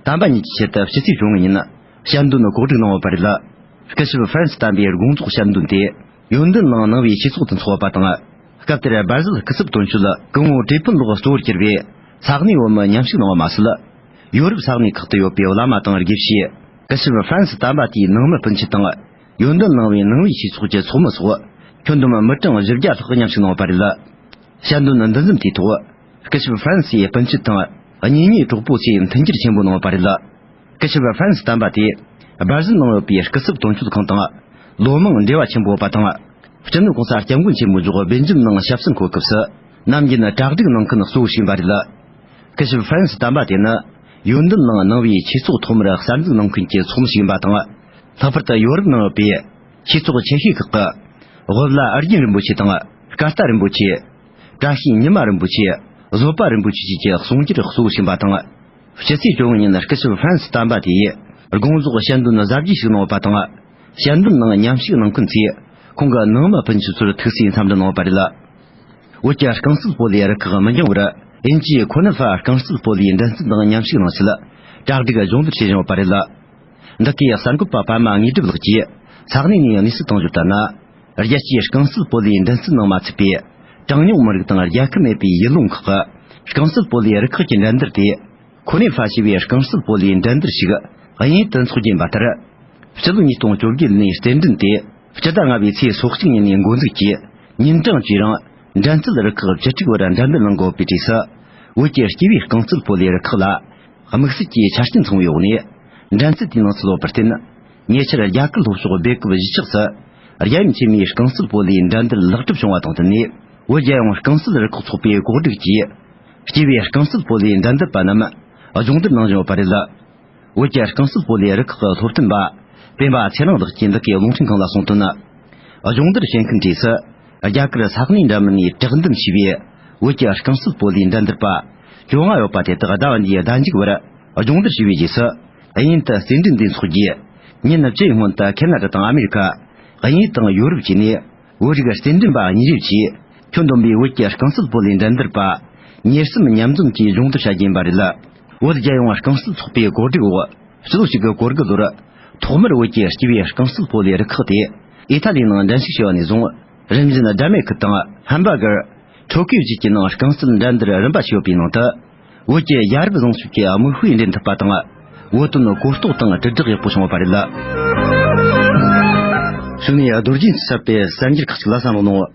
དམ་པ་ཉིད་ཀྱི་ཆེད་དུ་ཕྱི་ཚེས་བཅོ་ལྔ་ཉིན་དཔྱད་འདེམས་གོ་སྒྲིག་གནང་བ་རེད། སྐུ་ཞབས་ཧྥ་རན་སི་དམ་པའི་དགོངས་རྫོགས་དཔྱད་འདེམས་དེ་ཡོན་ཏན་གླིང་ནང་པའི་ཆོས་ཚོགས་དང་ཚོགས་པ་དང་། སྐབས་དེར་སྦར་ཟིལ་སྐུ་ཚབ་དོན་གཅོད་སྐུ་ངོ་ཀྲེ་ཕུན་ལོག་གཙོ་བོར་གྱུར་པའི་ས་གནས་བོད་མི་མཉམ་ཞུགས་གནང་བ་མ་ཟད། ཡོ་རོབ་ས་གནས་ཁག་ཏུ་ཡོད་པའི་བླ་མ་དང་དགེ་བཤེས། སྐུ་ཞབས་ཧྥ་རན་སི་དམ་པ་དེའི་ནང་མི་སྤུན་མཆེད་དང་། ཡོན་ཏན་གླིང་པའི་ནང་པའི་ཆོས་ཚོགས་ཀྱི་ཚོགས་མི་སོགས་ཁྱོན་བསྡོམས་མི་གྲངས་བཞི་བརྒྱ་ལྷག་མཉམ་ཞུགས་གནང་བ་རེད། དཔྱད་འདེམས་འདུ་འཛོམས་དེའི་ཐོག་སྐུ་ཞབས་ཧྥ་རན་སིའི་སྤུན་མཆེད་དང་གཉེན་ཉེ་གྲོགས་པོ་ཚོས་མཐུན་འགྱུར་ཆེན་པོ་གནང་བ་རེད། སྐུ་ཞབས་ཧྥ་རན་སི་དམ་པ་དེ་སྦར་ཟིལ་ནང་ཡོད་པའི་སྐུ་ཚབ་དོན་གཅོད་ཁང་དང་ལོ་མང་འབྲེལ་བ་ཆེན་པོ་ཡོད་པ་དང་། སྤྱི་ནོར་གོང་ས་སྐྱབས་མགོན་ཆེན་པོ་མཆོག་སྦེལ་ཇམ་ནང་ཞབས་སར་འཁོད་སྐབས་སུ་ནམ་རྒྱུན་གྲ་སྒྲིག་གནང་མཁན་གཙོ་བོ་ཞིག་ཡིན་པ་རེད། སྐུ་ཞབས་ཧྥ་རན་སི་དམ་པ་དེ་ནི་ཡོན་ཏན་གླིང་ནང་པའི་ཆོས་ཚོགས་ཐོག་མར་གསར་འཛུགས་གནང་མཁན་གྱི་ཚོགས་མི་ཞིག་ཡིན་པ་དང་། ལྷག་པར་དུ་ཡོ་རོབ་ནང་ཡོད་པའི་ཆོས་ཚོགས་ཆེ་ཤོས་ཁག་གི་ཝི་ལ་ཨར་རྒྱན་རིན་པོ་ཆེ་དང་། སྐར་རྟ་རིན་པོ་ཆེ། བཀྲ་ཤིས་ཉི་མ་རིན་པོ་ཆེ། བཟོད་པ་རིན་པོ་ཆེ་བཅས་ཀྱི་གསུང་སྒྱུར་གཙོ་བོ་ཞིག་ཡིན་པ་དང་། ཕྱི་ཚེས་བཅོ་ལྔ་ཉིན་སྐུ་ཞབས་ཧྥ་རན་སི་དམ་པ་དེས་དགོངས་རྫོགས་དཔྱད་འདེམས་གཟབ་རྒྱས་ཤིག་གནང་བ་དང་། དཔྱད་འདེམས་ནང་མཉམ་ཞུགས་གནང་མཁན་ཚོས་ཁོང་གི་ནང་མི་སྤུན་མཆེད་ཚོར་ཐུགས་སུ་འཚམས་འདྲི་གནང་བ་རེད། བོད་ཀྱི་རྐང་རྩེད་སྤོ་ལོའི་རུ་ཁག་མི་འགྱངས་བར་དབྱིན་ཇིའི་ཁོ་ནི་ཧྥ་རྐང་རྩེད་སྤོ་ལོའི་འགྲན་རྩོད་ནང་མཉམ་ཞུགས་གནང་ཆེད་གྲ་སྒྲིག་སྦྱོང་བརྡར་བྱེད་བཞིན་ཡོད་པ་རེད། འདི་གའི་གསར་འགོད་པ་པད་མ་དངོས་གྲུབ་ལགས་ཀྱིས་ས་གནས་ནས་གནས་ཚུལ་བཏང་ཞོར་ལྟར་ན། རྒྱལ་སྤྱིའི་རྐང་རྩེད་སྤོ་ལོའི་འགྲན་རྩོད་ནང་མ་ཚུད་པའི་གྲངས་ཉུང་མི་རིགས་དང་རྒྱལ་ཁབ་མེད་པའི་ཡུལ་ལུང་ཁག་གི་རྐང་རྩེད་སྤོ་ལོའི་རུ་ཁག་གི་འགྲན་བསྡུར་དེ། ཁོ་ནི་ཧྥ་ཞེས་པའི་རྐང་རྩེད་སྤོ་ལོའི་འགྲན་བསྡུར་ཞིག་དབྱིན་ཡུལ་དུ་འཚོགས་རྒྱུ་ཡིན་པ་ལྟར། སྤྱི་ལོ་ཉིས་སྟོང་བཅོ་བརྒྱད་ནས་རྩེད་འགྲན་དེ་སྤྱི་ཟླ་ལྔ་པའི་ཚེས་སོ་གཅིག་ཉིན་ནས་འགོ་འཛུགས་ཀྱིས་ཉིན་གྲངས་བཅུའི་རིང་འགྲན་རྩོད་རུ་ཁག་བཅུ་དྲུག་བར་འགྲན་བསྡུར་གནང་དགོས་པའི་གྲས་སུ། བོད་ཀྱི་སྐྱེས་པའི་རྐང་རྩེད་སྤོ་ལོའི་རུ་ཁག་ལ་དམིགས་བསལ་གྱི་ཆ་རྐྱེན་ཚང་བའི་འོག་ནས། འགྲན་རྩོད་དེའི་ནང་ཚུད་ཡོད་པར་བརྟེན། ཉེ་ཆར་རྒྱ་གར་ལྷོ་ཕྱོགས་སྦེལ་ཀོབ་གཞིས་ཆགས་སུ་རྒྱལ་ཡུམ་ཆེན་མོའི་རྐང་རྩེད་སྤོ་ལོའི་འགྲན་བསྡུར་ལེགས་གྲུབ་བྱུང་བ་དང་བསྟུན་ནས། བོད་རྒྱལ་ཡོངས་རྐང་རྩེད་རུ་ཁག་ཚོགས་པའི་གོ་སྒྲིག་གིས་སྐྱེས་པའི་རྐང་རྩེད་སྤོ་ལོའི་འགྲན་བསྡུར་པ་རྣམས་སྦྱོང་བརྡར་གནང་བཞིན་ཡོད་པ་རེད། བོད་ཀྱི་རྐང་རྩེད་སྤོ་ལོའི་རུ་ཁག་གི་སློབ་སྟོན་པ་སྤེན་པ་ཚེ་རིང་ལགས་ཀྱིས་འདི་གའི་རླུང་འཕྲིན་ཁང་ལ་གསུངས་དོན། སྦྱོང་བརྡར་བྱེད་མཁན་གྲས་སུ་རྒྱ་གར་ས་གནས་འདྲ་མིན་ནས་དྲག་འདེམས་བྱས་པའི་བོད་ཀྱི་རྐང་རྩེད་སྤོ་ལོའི་འགྲན་བསྡུར་པ་བཅོ་ལྔ་ཡོད་པ་དེ་དག་ཟླ་བ་འདིའི་ཟླ་མཇུག་བར་སྦྱོང་བརྡར་བྱས་པའི་རྗེས་སུ། དབྱིན་ཡུལ་དུ་རྩེད་འགྲན་འདིའི་ཚོགས་ཀྱིས་ཉིན་བཅུའི་སྔོན་དུ་ཁེ་ན་ཌ་དང་ཨ་མེ་རི་ཁ། དབྱིན་ཡུལ་དང་ཡོ་རོབ་བཅས་ནས་བོད་རིགས་རྩེད་འགྲན་པ་གཉིས་རེ་བཅས་ཁྱོན་བསྡོམས་པའི་བོད་ཀྱི་རྐང་རྩེད་སྤོ་ལོའི་འགྲན་བསྡུར་པ་ཉེར་གསུམ་མཉམ་འཛོམས་ཀྱིས་སྦྱོང་བརྡར་བྱ་རྒྱུ་ཡིན་པ་རེད། བོད་རྒྱལ་ཡོངས་རྐང་རྩེད་ཚོགས་པའི་གོ་སྒྲིག་འོག་ཕྱི་ལོ་གཅིག་གི་གོ་དགུ་ལོར་ཐོག་མར་བོད་ཀྱི་སྐྱེས་པའི་རྐང་རྩེད་སྤོ་ལོའི་རུ་ཁག་དེ་ཨི་ཐ་ལིའི་ནང་འགྲན་ཞུགས་བྱས་པ་ནས་བཟུང་། རིམ་བཞིན་སྦྲ་མེ་ཁུལ་དང་ཧམ་བྷ་གར། ཊོ་ཀིའོ་བཅས་ཀྱི་ནང་རྐང་རྩེད་འགྲན་བསྡུར་རིམ་པ་ཞིག་ཡོད་པའི་ནང་དུ། བོད་ཀྱི་ཡ་རབས་བཟང་སྤྱོད་ཀྱི་མིག་དཔེ་འདྲེན་ཐུབ་པ་དང་། བོད་དོན་གོ་རྟོགས་དང་དྲིལ་བསྒྲགས་ཡག་པོ་བྱུང་བ་རེད། གཞུག་ནས་རྡོ་རྗེ་འཆང་ཟབ་པའི་གསར་འགྱུར་ཁག་ཅིག་ལ་གསན་རོགས་གནང་།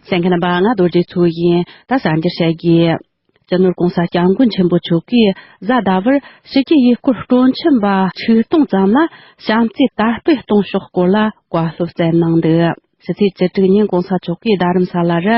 གསན་མཁན་རྣམ་པ། ང་རྡོ་རྗེ་མཚོ་ཡིན། ད་གསར་འགྱུར་བཤད་རྒྱུ། སྤྱི་ནོར་༸གོང་ས་༸སྐྱབས་མགོན་ཆེན་པོ་མཆོག་གིས་གཟའ་ཟླ་བར་ཕྱི་རྒྱལ་ཡུལ་སྐོར་སྤྲོ་འཆམ་པ་ཆིག་སྟོང་ཙམ་ལ་བྱམས་བརྩེ་དར་སྤེལ་གཏོང་ཕྱོགས་སྐོར་ལ་བཀའ་སློབ་སྩལ་གནང་འདུག་ཕྱི་ཚེས་བཅུ་དྲུག་ཉིན་༸གོང་ས་མཆོག་གིས་རྡ་རམ་ས་ལ་རུ་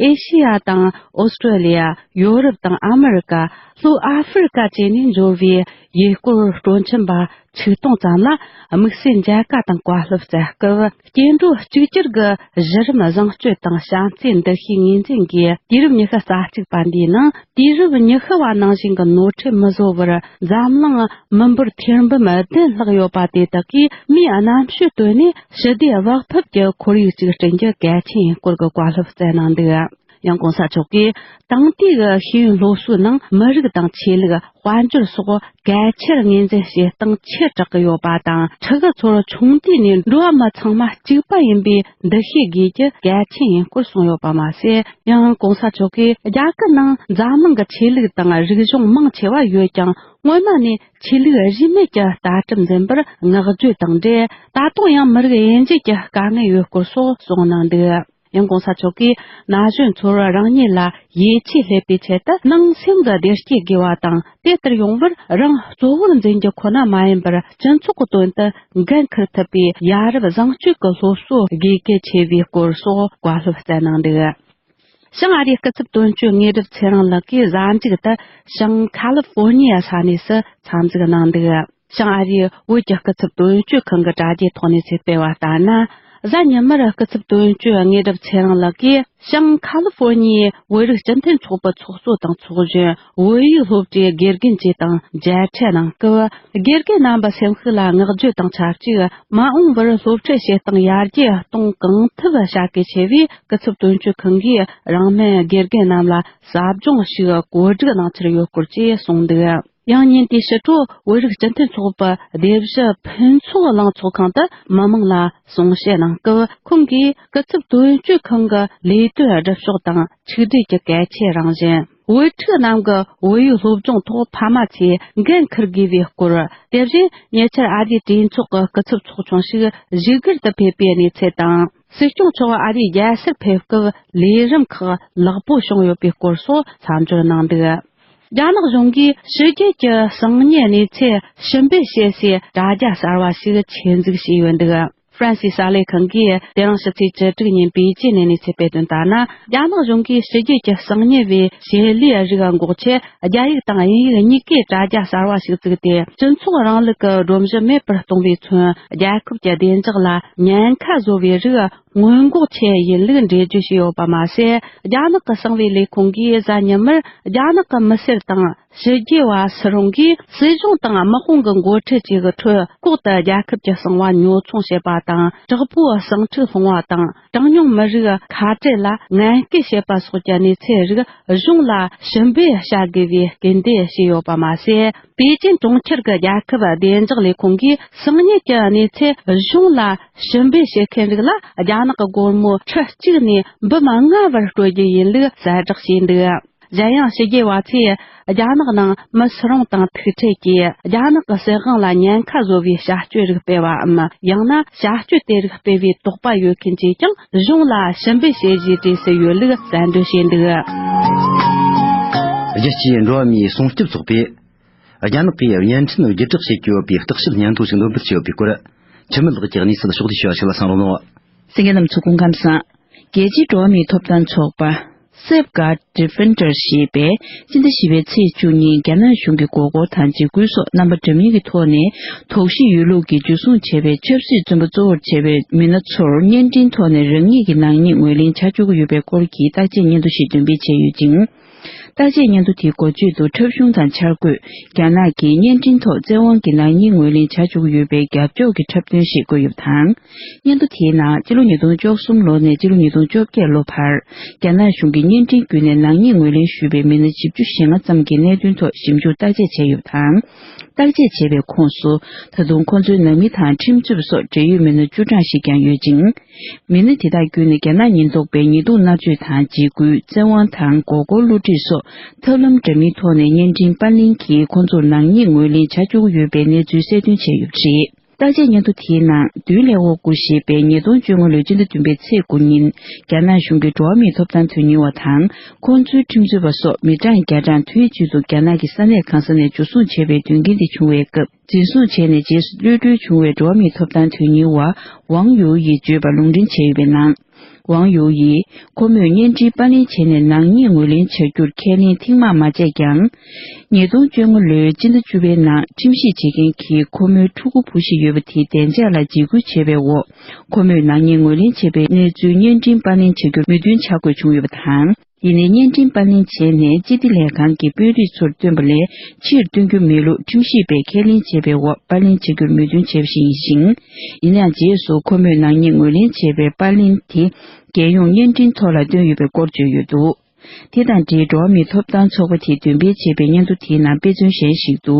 ཨེ་ཤི་ཡ་དང་ཨོ་སི་ཀྲོ་ལི་ཡ། ཡོ་རོབ་དང་ཨ་མི་རི་ཀ། ལྷོ་ཨ་ཧྥེ་རི་ཀ་བཅས་ནས་འབྱོར་བའི་ཡུལ་སྐོར་སྤྲོ་འཆམ་པ་ཆིག་སྟོང་ཙམ་ལ་དམིགས་བསལ་མཇལ་ཁ་དང་བཀའ་སློབ་སྩལ་སྐབས། སྐྱེ་འགྲོ་གཅིག་གྱུར་གྱི་གཞི་རིམ་བཟང་སྤྱོད་དང་བྱམས་བརྩེའི་འདུ་ཤེས་ངོས་འཛིན་གྱིས། དུས་རབས་ཉི་ཤུ་རྩ་གཅིག་པ་འདིའི་ནང་དུས་རབས་ཉི་ཤུ་བ་ནང་བཞིན་གྱི་ནོར་འཁྲུལ་མི་བཟོ་བར་འཛམ་གླིང་མི་འབོར་ཐེར་འབུམ་བདུན་ལྷག་ཡོད་པ་དེ་དག་གིས་མིའི་རྣམ་དཔྱོད་བཏོན་ནས་ཞི་བདེ་བག་ཕེབས་ཀྱི་ཁོར་ཡུག་ཅིག་བསྐྲུན་རྒྱུ་གལ་ཆེན་ཡིན་སྐོར་གྱི་བཀའ་སློབ་སྩལ་གནང་འདུག་ཡང་༸གོང་ས་མཆོག་གིས་དེང་དུས་ཀྱི་ཤེས་ཡོན་སློབ་གསོའི་ནང་མི་རིགས་དང་ཆོས་ལུགས། དཔལ་འབྱོར་སོགས་གལ་ཆེར་ངོས་འཛིན་བྱེད་སྟངས་ཆེ་དྲགས་ཀྱི་ཡོད་པ་དང་། ཕྲུ་གུ་ཚོར་ཆུང་དུས་ནས་འགྲོ་བ་མི་ཚང་མ་གཅིག་པ་ཡིན་པའི་འདུ་ཤེས་དགོས་རྒྱུ་གལ་ཆེན་ཡིན་སྐོར་གསུངས་ཡོད་པ་མ་ཟད། ཡང་༸གོང་ས་མཆོག་གིས་རྒྱ་གར་ནང་འཛམ་གླིང་གི་ཆོས་ལུགས་དང་རིག་གཞུང་མང་ཆེ་བ་ཡོད་ཀྱང་། སྔོན་མ་ནས་ཆོས་ལུགས་རིས་མེད་ཀྱི་ལྟ་གྲུབ་འཛིན་པར་བསྔགས་བརྗོད་དང་འབྲེལ། ད་དུང་ཡང་མི་རིགས་དབྱེ་འབྱེད་ཀྱི་དཀའ་ངལ་ཡོད་སྐོར་སོགས་གསུངས་གནང་འདུག་ཡང་༸གོང་ས་མཆོག་གིས་ན་གཞོན་ཚོར་རང་ཉིད་ལ་ཡིད་ཆེས་སླེབས་པའི་ཆེད་དུ་ནང་སེམས་ཀྱི་བདེ་སྐྱིད་དགོས་པ་དང་། དེ་ལྟར་ཡོང་བར་རང་གཙོ་བོར་འཛིན་རྒྱུ་ཁོ་ན་མ་ཡིན་པར། སྤྱི་ཚོགས་ཀྱི་དོན་དུ་འགན་འཁུར་ཐུབ་པའི་ཡ་རབས་བཟང་སྤྱོད་ཀྱི་སློབ་གསོ་དགོས་གལ་ཆེ་བའི་སྐོར་སོགས་བཀའ་སློབ་སྩལ་གནང་འདུག་བྱང་ཨ་རིའི་སྐུ་ཚབ་དོན་གཅོད་དངོས་གྲུབ་ཚེ་རིང་ལགས་ཀྱིས་གཟའ་མཇུག་ཏུ་བྱང་ཁ་ལི་ཧྥོར་ནི་ཡ་ས་གནས་སུ་འཚམས་གཟིགས་གནང་འདུག་བྱང་ཨ་རིའི་བོད་ཀྱི་སྐུ་ཚབ་དོན་གཅོད་ཁང་གི་དྲ་རྒྱའི་ཐོག་ནས་ཚུད་སྤེལ་བ་ལྟར་ན། གཟའ་ཉི་མར་སྐུ་ཚབ་དོན་གཅོད་དངོས་གྲུབ་ཚེ་རིང་ལགས་ཀྱིས་བྱང་ཁ་ལི་ཧྥོར་ནི་ཡའི་བོད་རིགས་སྤྱི་མཐུན་ཚོགས་པའི་ཚོགས་གཙོ་དང་ཚོགས་གཞོན། བོད་ཡིག་སློབ་གྲྭའི་དགེ་རྒན་བཅས་དང་མཇལ་འཕྲད་གནང་སྐབས། དགེ་རྒན་རྣམ་པ་སེམས་ཤུགས་ལ་བསྔགས་བརྗོད་དང་ཆབས་ཅིག་མ་འོངས་པར་སློབ་ཁྲིད་བྱེད་སྟངས་ཡར་རྒྱས་གཏོང་གང་ཐུབ་བྱ་གལ་ཆེ་བས། སྐུ་ཚབ་དོན་གཅོད་ཁང་གིས་རིང་མིན་དགེ་རྒན་རྣམས་ལ་ཟབ་སྦྱོང་ཞིག་གོ་སྒྲིག་གནང་འཆར་ཡོད་སྐོར་བཅས་གསུངས་འདུག་ཡང་ཉིན་དེའི་ཕྱི་དྲོ་བོད་རིགས་སྤྱི་མཐུན་ཚོགས་པའི་སྡེ་བཞི་ཕུན་ཚོགས་གླིང་ཚོགས་ཁང་དུ་མི་མང་ལ་གསུང་བཤད་གནང་སྐབས། ཁོང་གིས་སྐུ་ཚབ་དོན་གཅོད་ཁང་གི་ལས་དོན་སྒྲུབ་ཕྱོགས་དང་ཆིག་སྒྲིལ་གྱི་གལ་ཆེའི་རང་བཞིན། བོད་ཕྲུག་རྣམས་ཀྱི་བོད་ཡིག་སློབ་སྦྱོང་ཐོག་ཕ་མ་ཚོས་འགན་འཁུར་དགོས་པའི་སྐོར། དེ་བཞིན་ཉེ་ཆར་ཨ་རིའི་གྲོས་ཚོགས་ཀྱི་སྐུ་ཚབ་ཚོགས་ཆུང་ཞིག་བཞུགས་སྒར་དུ་ཕེབས་པའི་གནས་ཚུལ་དང་། སྲིད་སྐྱོང་མཆོག་ཨ་རིའི་རྒྱལ་སར་ཕེབས་སྐབས་ལས་རིམ་ཁག་ལེགས་པོ་བྱུང་ཡོད་པའི་སྐོར་སོགས་མཚམས་སྦྱོར་གནང་འདུག་རྒྱ་ནག་གཞུང་གིས་ཕྱི་རྒྱལ་གྱི་གསང་ཉུལ་གནས་ཚུལ་ཞིབ་འབེལ་བྱེད་སའི་དྲ་རྒྱ་གསར་བ་ཞིག་ཆེད་འཛུགས་བྱས་ཡོད་འདུག་ཧྥ་རན་སིའི་གསར་ལས་ཁང་གིས་དེ་རིང་ཕྱི་ཚེས་བཅུ་དྲུག་ཉིན་པེ་ཅིན་ནས་གནས་ཚུལ་སྤེལ་དོན་ལྟར་ན། རྒྱ་ནག་གཞུང་གིས་ཕྱི་རྒྱལ་གྱི་གསང་ཉུལ་བའི་བྱེད་ལས་རིགས་འགོག་ཆེད། རྒྱ་ཡིག་དང་དབྱིན་ཡིག་གཉིས་ཀའི་དྲ་རྒྱ་གསར་བ་ཞིག་བཙུགས་ཏེ། སྤྱི་ཚོགས་རིང་ལུགས་ཀྱི་སྒྲོམ་གཞི་མེད་པར་གཏོང་བའི་ཚུན། རྒྱལ་ཁབ་ཀྱི་བདེ་འཇགས་ལ་ཉེན་ཁ་བཟོ་བའི་རིགས་སྔོན་འགོག་ཆེད་ཡིན་ལུགས་འགྲེལ་བརྗོད་བྱས་ཡོད་པ་མ་ཟད། རྒྱ་ནག་གི་གསང་བའི་ལས་ཁུངས་ཀྱིས་གཟའ་ཉི་མར་རྒྱ་ནག་གི་མི་སེར་དང་ཕྱི་རྒྱལ་བ་སུ་རུང་གིས་སྲིད་གཞུང་དང་དམག་དཔུང་གི་འགོ་ཁྲིད་བཅས་ཀྱི་ཁྲོད། ལྐོག་ཏུ་རྒྱལ་ཁབ་ཀྱི་གསང་བ་ཉོ་ཚོང་བྱེད་པ་དང་། དྲག་པོའི་ཟིང་འཁྲུག་སློང་བ་དང་། གྲངས་ཉུང་མི་རིགས་ཁ་བྲལ་ལ་ངན་སྐུལ་བྱེད་པ་སོགས་ཀྱི་གནས་ཚུལ་རིགས་གཞུང་ལ་ཞིབ་འབེལ་བྱ་དགོས་པའི་སྐུལ་འདེད་བྱས་ཡོད་པ་མ་ཟད། པེ་ཅིན་གྲོང་ཁྱེར་གྱི་རྒྱལ་ཁབ་བདེ་འཇགས་ལས་ཁུངས་ཀྱིས་གསང་ཉུལ་གྱི་གནས་ཚུལ་གཞུང་ལ་ཞིབ་འབེལ་བྱེད་མཁན་རིགས་ལ་རྒྱ་ནག་གི་སྒོར་མོ་ཁྲི་གཅིག་ནས་འབུམ་ལྔ་བར་སྤྲོད་རྒྱུ་ཡིན་ལུགས་གསལ་བསྒྲགས་བྱས་འདུག་གཞན་ཡང་ཕྱི་རྒྱལ་བ་ཚོས་རྒྱ་ནག་ནང་མི་སུ་རུང་དང་ཐུག་འཕྲད་ཀྱིས་རྒྱ་ནག་གི་སྲིད་དབང་ལ་ཉེན་ཁ་བཟོ་བའི་བྱ་སྤྱོད་རིགས་སྤེལ་བའམ། ཡང་ན་བྱ་སྤྱོད་དེ་རིགས་སྤེལ་བའི་དོགས་པ་ཡོད་མཁན་གྱིས་ཀྱང་གཞུང་ལ་ཞིབ་འབེལ་བྱེད་རྒྱུའི་གྲས་སུ་ཡོད་ལུགས་གསལ་འདོན་བྱས་འདུག་རྒྱལ་སྤྱིའི་འགྲོ་བ་མིའི་སྲུང་སྐྱོབ་ཚོགས་པས། རྒྱ་ནག་གིས་བརྙན་འཕྲིན་བརྒྱུད་བསྒྲགས་བྱེད་ཀྱི་ཡོད་པའི་བརྟག་ཞིབ་སྙན་ཐོ་ཞིག་འདོན་སྤེལ་བྱས་ཡོད་པའི་སྐོར། འཆི་མེད་ལགས་ཀྱིས་གནས་ཚུལ་ཕྱོགས་བསྡུས་ཞུ་བ་ཞིག་ལ་གསན་རོགས་གནང་། གསན་མཁན་རྣམས་ཚོ་སྐུ་ཁམས་བཟང་། རྒྱལ་སྤྱིའི་འགྲོ་བ་མིའི་ཐོབ་ཐང་ཚོགས་པ། Safeguard Defender ཞེས་པས་སྤྱི་ཟླ་བཞི་པའི་ཚེས་བཅུ་གཉིས་རྒྱ་ནག་གཞུང་གི་མགོ་སྐོར་དང་འཇིགས་སྐུལ་སོགས་རྣམ་པ་འདྲ་མིན་གྱི་ཐོག་ནས་དོགས་གཞི་ཡོད་ལུགས་ཀྱིས་འཇུ་བཟུང་བྱས་པའི་ཆབ་སྲིད་བཙོན་པ་གཙོ་བོར་བྱས་པའི་མི་སྣ་ཚོར་བརྙན་འཕྲིན་ཐོག་ནས་རང་ཉིད་ཀྱི་ནག་ཉེས་ངོས་ལེན་བྱ་ཆོག་གི་ཡོད་པའི་སྐོར་གྱི་བརྟག་དཔྱད་སྙན་ཐོ་ཞིག་འདོན་སྤེལ་བྱས་ཡོད་ཅིང་། བརྟག་དཔྱད་སྙན་ཐོ་དེའི་འགོ་བརྗོད་དུ་འཁྲབ་གཞུང་དང་འཆར་འགོད། རྒྱ་ནག་གིས་བརྙན་འཕྲིན་ཐོག་བཙན་དབང་གིས་ནག་ཉེས་ངོས་ལེན་བྱ་ཆོག་གི་ཡོད་པའི་རྒྱབ་ཕྱོགས་ཀྱི་འཁྲབ་སྟོན་ཞེས་བཀོད་ཡོད་པ་དང་། སྙན་ཐོ་དེའི་ནང་སྤྱི་ལོ་ཉིས་སྟོང་བཅུ་གསུམ་ལོ་ནས་སྤྱི་ལོ་ཉིས་སྟོང་བཅོ་བརྒྱད་ལོ་བར། རྒྱ་ནག་གཞུང་གིས་བརྙན་འཕྲིན་བརྒྱུད་ནས་ནག་ཉེས་ངོས་ལེན་ཞུས་པའི་མི་སྣ་བཞི་བཅུ་ཞེ་ལྔ་ཙམ་གྱི་གནད་དོན་ཐོག་ཞིབ་འཇུག་བརྟག་དཔྱད་བྱས་ཡོད་པ་དང་། བརྟག་དཔྱད་བྱས་པའི་ཁོངས་སུ། ད་དུང་ཁོང་ཚོའི་ནང་མི་དང་ཁྲིམས་རྩོད་པ་སོགས་འབྲེལ་ཡོད་མི་སྣ་བཅུ་གྲངས་ཤིག་ཀྱང་ཡོད་ཅིང་། མི་སྣ་དེ་དག་བརྒྱུད་ནས་རྒྱ་ནག་ཉེན་རྟོག་པས་ཉེས་རྡུང་མནར་གཅོད་དང་འཇིགས་སྐུལ། བཙན་དབང་དང་མགོ་སྐོར་བསླུ་བྲིད་སོགས་ཐབས་ལམ་འདྲ་མིན་ཐོག་ནས་བརྙན་འཕྲིན་པར་ལེན་གྱིས་ཁོང་ཚོར་ནག་ཉེས་ངོས་ལེན་བྱ་བཅུག་ཡོད་པའི་གནས་ཚུལ་གསལ་སྟོན་བྱས་ཡོད་པ་རེད། བརྟག་དཔྱད་སྙན་ཐོ་དེའི་ནང་། མདུན་ལས་འོག་སྐུ་ཞེས་པའི་ཉིས་སྟོང་བཅོ་ལྔ་ལོའི་སྤྱི་ཟླ་བདུན་པའི་ཚེས་དགུ་ཉིན། རྒྱ་ནག་གཞུང་གི་འགྲོ་བ་མིའི་ཐོབ་ཐང་དོན་གཉེར་བ་དང་། ཁོང་ཚོའི་ཁྲིམས་རྩོད་པ་སོགས་མི་གྲངས་བརྒྱ་གྲངས་ཐུན་གཅིག་ཏུ་རྒྱ་ནག་གི་ས་གནས་གང་ས་ནས་འཇུ་བཟུང་བྱས་པའི་དོན་རྐྱེན་དེ་བྱུང་བའི་སྐབས། འཛིན་བཟུང་བྱས་ནས་རྗེས་སུ་གློད་གྲོལ་བྱུང་བའི་འགྲོ་བ་མིའི་ཐོབ་ཐང་དོན་གཉེར་བ་ཝང་ཡུའུ་ཡིས་བརྗོད་པར་ལུང་འདྲེན་བྱས་ཡོད་པའི་ནང་། ཝང་ཡུའུ་ཡིས། ཁོ་མོས་བརྙན་འཕྲིན་པར་ལེན་བྱས་ནས་ནག་ཉེས་ངོས་ལེན་བྱ་རྒྱུར་ཁས་ལེན་ཐེངས་མང་མ་བྱས་ཀྱང་། ཉིས་སྟོང་བཅོ་ལྔ་ལོའི་སྤྱི་ཟླ་བཅུ་པའི་ནང་ཁྲིམས་ཞིབ་བྱེད་མཁན་གྱིས་ཁོ་མོའི་ཕྲུ་གུ་བུ་ཞིག་ཡོད་པ་དེའི་བདེ་འཇགས་ལ་འཇིགས་སྐུལ་བྱས་པའི་འོག་ཁོ་མོས་ནག་ཉེས་ངོས་ལེན་བྱས་པའི་གནས་ཚུལ་བརྙན་འཕྲིན་པར་ལེན་བྱ་རྒྱུར་མོས་མཐུན་བྱ་དགོས་བྱུང་ཡོད་པ་དང་། ཡིན་ནའི་བརྙན་འཕྲིན་པར་ལེན་བྱས་ནས་སྤྱི་བདེ་ལས་ཁང་གི་དཔོན་རིགས་ཚོར་བཏོན་པ་ལས་ཕྱིར་བཏོན་རྒྱུ་མེད་ལུགས་ཁྲིམས་ཞིབ་པས་ཁས་ལེན་བྱས་པའི་འོག་པར་ལེན་བྱ་རྒྱུར་མོས་མཐུན་བྱས་པ་ཞིག་ཡིན་ཞིང་། ཡིན་ཡང་རྗེས་སུ་ཁོ་མོས་ནག་ཉེས་ངོས་ལེན་བྱས་པའི་པར་ལེན་དེ་རྒྱལ་ཡོངས་བརྙན་འཕྲིན་ཐོག་ལ་བཏོན་ཡོད་པའི་སྐོར་བརྗོད་ཡོད་འདུག་དེ་དང་འབྲེལ་འགྲོ་བ་མིའི་ཐོབ་ཐང་ཚོགས་པ་དེས་འདོན་སྤེལ་བྱས་པའི་སྙན་ཐོ་དེའི་ནང་དཔེ་མཚོན་གཞན་ཞིག་ཏུ།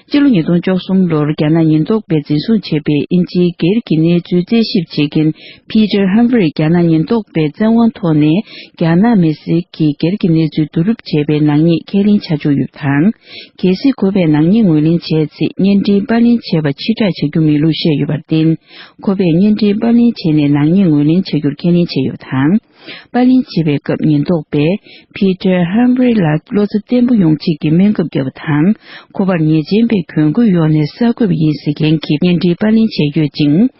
སྤྱི་ལོ་ཉིས་སྟོང་བཅུ་གསུམ་ལོར་རྒྱ་ནག་ཉེན་རྟོག་པས་འཛིན་བཟུང་བྱས་པའི་དབྱིན་ཇིའི་སྒེར་གྱི་གནས་ཚུལ་རྩད་ཞིབ་བྱེད་མཁན་Peter Humphrey རྒྱ་ནག་ཉེན་རྟོག་པས་བཙན་དབང་ཐོག་ནས་རྒྱ་ནག་མི་སེར་གྱི་སྒེར་གྱི་གནས་ཚུལ་བསྡུ་རུབ་བྱས་པའི་ནག་ཉེས་ཁས་ལེན་བྱ་ཆོག་ཡོད་པ་དང་། གལ་སྲིད་ཁོ་པས་ནག་ཉེས་ངོས་ལེན་བྱས་ཚེ་བརྙན་འཕྲིན་པར་ལེན་བྱས་པ་ཕྱིར་བསྒྲགས་བྱ་རྒྱུ་མེད་ལུགས་བཤད་ཡོད་པར་བརྟེན། ཁོ་པས་བརྙན་འཕྲིན་པར་ལེན་བྱས་ནས་ནག་ཉེས་ངོས་ལེན་བྱ་རྒྱུར་ཁས་ལེན་བྱས་ཡོད་པ་དང་། པར་ལེན་བྱེད་པའི་སྐབས་ཉེན་རྟོག་པས་Peter Humphrey ལ་བློ་རྩ་བརྟན་པོ་ཡོང་ཆེད་ཀྱི་སྨན་ཁབ་བརྒྱབ་པ་དང་། ཁོ་པར་ཉེས་ཅན་པའི་གྱོན་གོས་གཡོགས་ནས་གསར་འགོད་པ་ཡིན་ཟེར་མཁན་གྱི་བརྙན་འཕྲིན་པར་ལེན་བྱས་ཡོད་ཅིང་།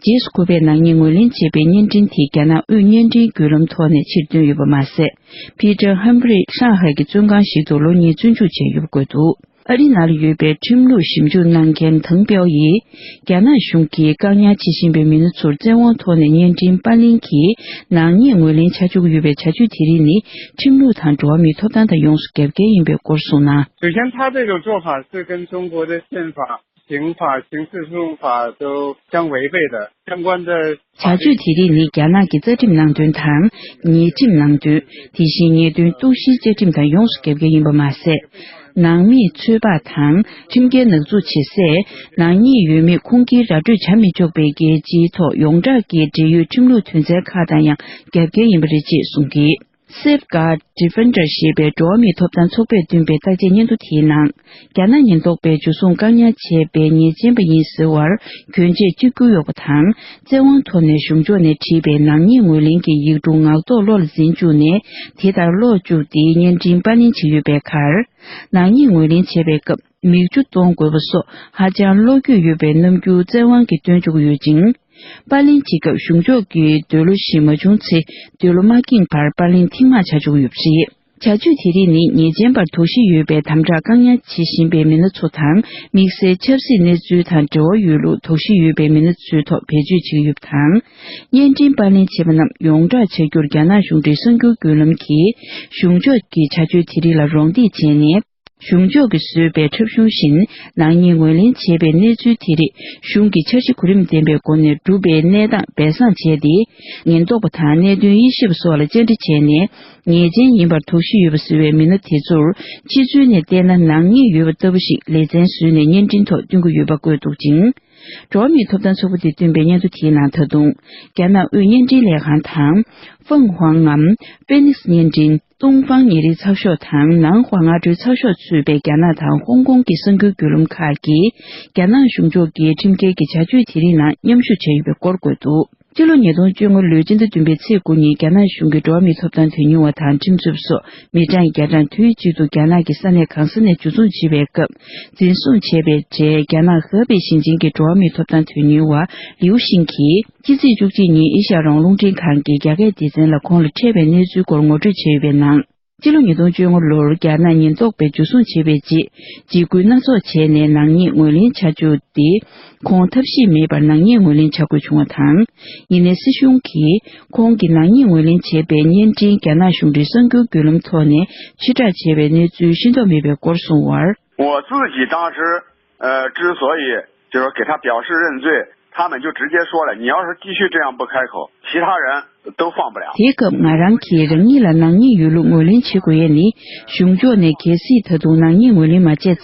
རྗེས་སུ་ཁོ་པས་ནག་ཉེས་ངོས་ལེན་བྱས་པའི་བརྙན་འཕྲིན་དེ་རྒྱ་ནག་དབུས་བརྙན་འཕྲིན་བརྒྱུད་ལམ་ཐོག་ནས་ཕྱིར་བཏོན་ཡོད་པ་མ་ཟད། Peter Humphrey ཧྲང་ཧའེ་གྱི་བཙོན་ཁང་ཞིག་ཏུ་ལོ་གཉིས་བཙོན་འཇུག་བྱས་ཡོད་པ་བཀོད་འདུག་ཨ་རིའི་ནང་ལ་ཡོད་པའི་ཁྲིམས་ལུགས་ཞིབ་འཇུག་གནང་མཁན་ཐང་པའོ་ཡིས། རྒྱ་ནག་གཞུང་གིས་བཀག་ཉར་བྱེད་བཞིན་པའི་མི་སྣ་ཚོར་བཙན་དབང་ཐོག་ནས་བརྙན་འཕྲིན་པར་ལེན་གྱིས་ནག་ཉེས་ངོས་ལེན་བྱ་ཆོག་གི་ཡོད་པའི་བྱ་སྤྱོད་དེ་རིགས་ནི་ཁྲིམས་ལུགས་དང་འགྲོ་བ་མིའི་ཐོབ་ཐང་དང་ཡོངས་སུ་རྒྱབ་འགལ་ཡིན་པའི་སྐོར་གསུངས་ན། 首先，他这种做法是跟中国的宪法、刑法、刑事诉讼法都相违背的。相关的 བྱ་སྤྱོད་དེ་རིགས་ནི་རྒྱ་ནག་གི་རྩ་ཁྲིམས་ནང་དོན་དང་། ཉེས་ཁྲིམས་ནང་དོན། དེ་བཞིན་ཉེས་དོན་གཏུག་བཤེར་བཅའ་ཁྲིམས་དང་ཡོངས་སུ་རྒྱབ་འགལ་ཡིན་པ་མ་ཟད། ནང་མིས་ཚོད་དཔག་དང་ཁྲིམས་འགལ་ནག་འཛུགས་བྱེད་སའི་ནག་ཉེས་ཡོད་མེད་ཁུངས་སྐྱེལ་ར་སྤྲོད་བྱ་མི་ཆོག་པའི་རྒྱལ་སྤྱིའི་ཐོག་ཡོངས་གྲགས་ཀྱི་འབྲེལ་ཡོད་ཁྲིམས་ལུགས་དོན་ཚན་ཁག་དང་ཡང་རྒྱབ་འགལ་ཡིན་པ་རེད་ཅེས་གསུངས་ཀྱིས། Safeguard Defender ཞེས་པའི་འགྲོ་བ་མིའི་ཐོབ་ཐང་ཚོགས་པས་བཏོན་པའི་བརྟག་དཔྱད་སྙན་ཐོ་དེའི་ནང་། རྒྱ་ནག་ཉེན་རྟོག་པས་འཇུ་བཟུང་བཀག་ཉར་བྱས་པའི་ཉེས་ཅན་པ་ཡིན་ཟེར་བར་གྱོན་ཆས་གཅིག་གྱུར་གཡོག་པ་དང་། བཙན་དབང་ཐོག་ནས་གཞུང་ཕྱོགས་ནས་བྲིས་པའི་ནག་ཉེས་ངོས་ལེན་གྱི་ཡིག་འབྲུ་ངག་ཐོག་བློ་ལ་འཛིན་བཅུག་ནས་དེ་ལྟར་ཀློག་བཅུག་སྟེ་བརྙན་འཕྲིན་པར་ལེན་བྱས་ཡོད་པའི་ཁར། ནག་ཉེས་ངོས་ལེན་བྱས་པའི་སྐབས་མིག་ཆུ་གཏོང་དགོས་པ་སོགས་ཧ་ཅང་བློ་འགྱོད་ཡོད་པའི་རྣམ་འགྱུར་བཙན་དབང་གིས་སྟོན་བཅུག་ཡོད་ཅིང་། པར་ལེན་བྱེད་སྐབས་གཞུང་ཕྱོགས་ཀྱི་འདོད་བློ་ཞིག་མ་བྱུང་ཚེ་འདོད་བློ་མ་ཁེངས་བར་པར་ལེན་ཐེངས་མང་བྱ་ཆོག་ཡོད་པ་རེད། བྱ་སྤྱོད་དེ་རིགས་ནི་ཉེས་ཅན་པར་དོགས་གཞི་ཡོད་པའི་དམ་དྲག་བཀག་ཉར་བྱེད་བཞིན་པའི་མི་སྣ་ཚོ་དང་དམིགས་བསལ་ཆབ་སྲིད་གནས་ཚུལ་དང་འབྲེལ་བ་ཡོད་ལུགས་དོགས་གཞི་ཡོད་པའི་མི་སྣ་ཚོའི་ཐོག་བེད་སྤྱོད་བྱེད་ཀྱི་ཡོད་པ་དང་། བརྙན་འཕྲིན་པར་ལེན་བྱེད་པ་རྣམས་ཡོངས་བསྒྲགས་བྱ་རྒྱུར་རྒྱ་ནག་གཞུང་འབྲེལ་གསར་འགྱུར་བརྒྱུད་ལམ་གྱིས་གཞུང་ཕྱོགས་ཀྱི་བྱ་སྤྱོད་དེ་རིགས་ལ་རོགས་འདེགས་བྱས་ནས། གཞུང་ཕྱོགས་ཀྱིས་བཟོས་པའི་འཁྲབ་གཞུང་བཞིན་ནག་ཉེས་ངོས་ལེན་བྱས་པའི་གནས་ཚུལ་དེ་རིགས་གཞུང་གི་འཆར་གཞི་གོ་རིམ་ལྡན་པའི་སྒོ་ནས་སྒྲུབ་པའི་གནས་སྟངས་སྦས་གསང་བྱས་ཏེ། ཉེན་རྟོག་པ་དང་གནད་དོན་དབྱེ་ཞིབ་པ་སོགས་ལ་བཅར་འདྲི་བྱས་ནས། ཉེས་ཅན་ཡིན་པར་དོགས་གཞི་ཡོད་པ་ཟེར་བའི་མི་སྣ་དེ་ཚོར་ཕྱི་ཚུལ་ནས་བལྟས་ན་ནག་ཉེས་ཡོད་པ་ལྟ་བུ་ཞིག་ལེ་ཚན་བཟོས་ནས་བརྙན་འཕྲིན་ཐོག་སྟོན་གྱི་ཡོད་པ་བཀོད་འདུག་ཅིང་། འགྲོ་བ་མིའི་ཐོབ་ཐང་ཚོགས་པ་དེས་བཏོན་པའི་སྙན་ཐོ་དེའི་ནང་ད་དུང་། རྒྱ་ནག་དབུས་བརྙན་འཕྲིན་ལས་ཁང་དང་། ཧྥང་ཧུའང་ངམ། ཧྥེ་ནིགས་བརྙན་འཕྲིན། ཏུང་ཧྥང་ཉེ་རིང་ཚགས་ཤོག་དང་ནང་ཧྭ་སྔ་དྲོའི་ཚགས་ཤོག་ཚུད་པའི་རྒྱ་ནག་དང་ཧོང་ཀོང་གི་གསར་འགྱུར་བརྒྱུད་ལམ་ཁག་གིས། རྒྱ་ནག་གཞུང་ཕྱོགས་ཀྱི་ཁྲིམས་འགལ་གྱི་བྱ་སྤྱོད་དེ་རིགས་ནང་མཉམ་ཞུགས་བྱས་ཡོད་པའི་སྐོར་བཀོད་འདུག་སྤྱི་ལོ་ཉིས་སྟོང་བཅོ་ལྔ་ལོའི་སྤྱི་ཟླ་བདུན་པའི་ཚེས་དགུ་ཉིན་རྒྱ་ནག་གཞུང་གིས་འགྲོ་བ་མིའི་ཐོབ་ཐང་དོན་གཉེར་བ་དང་ཁྲིམས་རྩོད་པ་སོགས་མི་གྲངས་བརྒྱ་གྲངས་ཐུན་གཅིག་ཏུ་རྒྱ་ནག་གི་ས་གནས་གང་ས་ནས་འཇུ་བཟུང་བྱས་པའི་སྐབས། འཛིན་བཟུང་བྱས་པའི་གྲས་རྒྱ་ནག་ཧེ་པེ་ཞིང་ཆེན་གྱི་འགྲོ་བ་མིའི་ཐོབ་ཐང་དོན་གཉེར་བ་ལིའུ་ཤིང་གིས། ཕྱི་ཚེས་བཅུ་གཅིག་ཉིན་ཨེ་ཤ་ཡ་རང་དབང་རླུང་འཕྲིན་ཁང་གི་རྒྱ་སྐད་སྡེ་ཚན་ལ་ཁོང་ལ་འཕྲད་པའི་གནས་ཚུལ་སྐོར་ངོ་སྤྲོད་བྱས་ཡོད་པའི་ནང་། སྤྱི་ལོ་ཉིས་སྟོང་བཅོ་ལྔ་ལོར་རྒྱ་ནག་ཉེན་རྟོག་པས་འཇུ་བཟུང་བྱས་པའི་རྗེས། འཇིགས་སྐུལ་སྣ་ཚོགས་བྱས་ནས་ནག་ཉེས་ངོས་ལེན་བྱ་རྒྱུ་དེ། ཁོང་ཐབས་ཤེས་མེད་པར་ནག་ཉེས་ངོས་ལེན་བྱ་དགོས་བྱུང་བ་དང་། ཡིན་ནའི་སྲིད་གཞུང་གིས་ཁོང་གིས་ནག་ཉེས་ངོས་ལེན་བྱས་པའི་བརྙན་འཕྲིན་རྒྱ་ནག་གཞུང་འབྲེལ་གསར་འགྱུར་བརྒྱུད་ལམ་ཐོག་ནས་ཕྱིར་བསྒྲགས་བྱས་པའི་གནས་ཚུལ་ཤེས་རྟོགས་མེད་པའི་སྐོར་གསུངས་པར། 我自己当时，呃，之所以就是给他表示认罪，他们就直接说了，你要是继续这样不开口，其他人都放不了。དེའི་སྐབས་ང་རང་གིས་རང་ཉིད་ལ་ནག་ཉེས་ཡོད་ལུགས་ངོས་ལེན་བྱེད་དགོས་ཡས་ནི། གཞུང་ཕྱོགས་ནས་གལ་སྲིད་ད་དུང་ནག་ཉེས་ངོས་ལེན་མ་བྱས་ཚེ།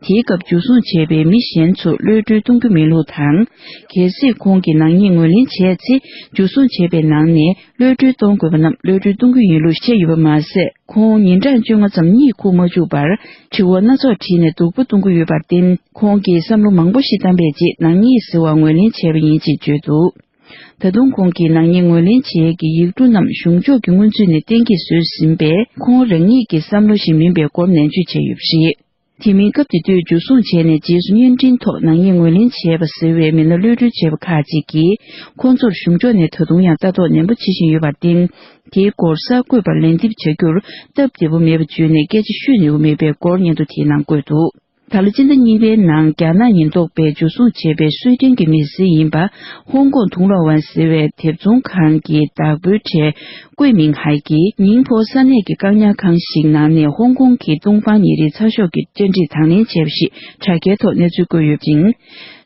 དེའི་སྐབས་འཇུ་བཟུང་བྱས་པའི་མི་གཞན་ཚོ་གློད་གྲོལ་གཏོང་རྒྱུ་མིན་ལུགས་དང་། གལ་སྲིད་ཁོང་གིས་ནག་ཉེས་ངོས་ལེན་བྱས་ཚེ། འཇུ་བཟུང་བྱས་པའི་ནང་ནས་གློད་གྲོལ་གཏོང་དགོས་པ་རྣམས་གློད་གྲོལ་གཏོང་རྒྱུ་ཡིན་ལུགས་བཤད་ཡོད་པ་མ་ཟད། ཁོང་ཉིན་གྲངས་བཅོ་ལྔ་ཙམ་གཉིད་ཁུག་མ་བཅུག་པར། དྲི་བ་སྣ་ཚོགས་དྲིས་ནས་སྡུག་པོ་གཏོང་གི་ཡོད་པར་བརྟེན། ཁོང་གིས་བསམ་བློ་མང་པོ་ཞིག་བཏང་པའི་རྗེས་ནག་ཉེས་ཟེར་བ་ངོས་ལེན་བྱས་པ་ཡིན་ཅེས་བརྗོད་འདུག་ད་དུང་ཁོང་གིས་ནག་ཉེས་ངོས་ལེན་བྱེད་ཡས་ཀྱི་ཡིག་འབྲུ་རྣམས་གཞུང་ཕྱོགས་ཀྱི་སྔོན་ཚུད་ནས་གཏན་འཁེལ་བཟོས་ཟིན་པས། ཁོང་རང་ཉིད་ཀྱི་བསམ་བློ་ཞིག་མིན་པའི་སྐོར་ནན་བརྗོད་བྱས་ཡོད་པ་རེད། དེ་མིན་སྐབས་དེ་དུས་འཇུ་བཟུང་བྱས་ནས་རྗེས་སུ་བརྙན་འཕྲིན་ཐོག་ནག་ཉེས་ངོས་ལེན་བྱས་པ་ཟེར་བའི་མི་སྣ་གློད་གྲོལ་བྱས་པ་ཁག་ཅིག་གིས། ཁོང་ཚོར་གཞུང་ཕྱོགས་ནས་ད་དུང་ཡང་ལྟ་རྟོག་ནན་པོ་བྱེད་བཞིན་ཡོད་པར་བརྟེན། དེའི་སྐོར་གསར་འགོད་པར་ལན་འདེབས་བྱ་རྒྱུར་སྟབས་བདེ་པོ་མེད་པ་བརྗོད་ནས་སྐད་ཆ་ཤོད་ནུས་པ་མེད་པའི་སྐོར་སྙན་ཐོ་དེའི་ནང་བཀོད་འདུག་ད་ལོ་སྤྱི་ཟླ་གཉིས་པའི་ནང་རྒྱ་ནག་ཉེན་རྟོག་པས་འཇུ་བཟུང་བྱས་པའི་སུའེ་ཏེན་གྱི་མི་སེར་ཡིན་པ། ཧོང་ཀོང་དུང་ལོ་ཝན་ཟེར་བའི་དེབ་ཚོང་ཁང་གི་བདག་པོའི་གྲས་ཀུའེ་མིང་ཧའེ་གྱིས། ཉིང་ཕོ་ས་གནས་ཀྱི་བཀག་ཉར་ཁང་ཞིག་ནང་ནས་ཧོང་ཀོང་གི་ཏུང་ཧྥང་ཉིན་རེའི་ཚགས་ཤོག་གི་བཅར་འདྲིར་དང་ལེན་བྱས་པ་ཞིག་དྲ་རྒྱའི་ཐོག་གནས་ཚུལ་བཀོད་ཡོད་ཅིང་།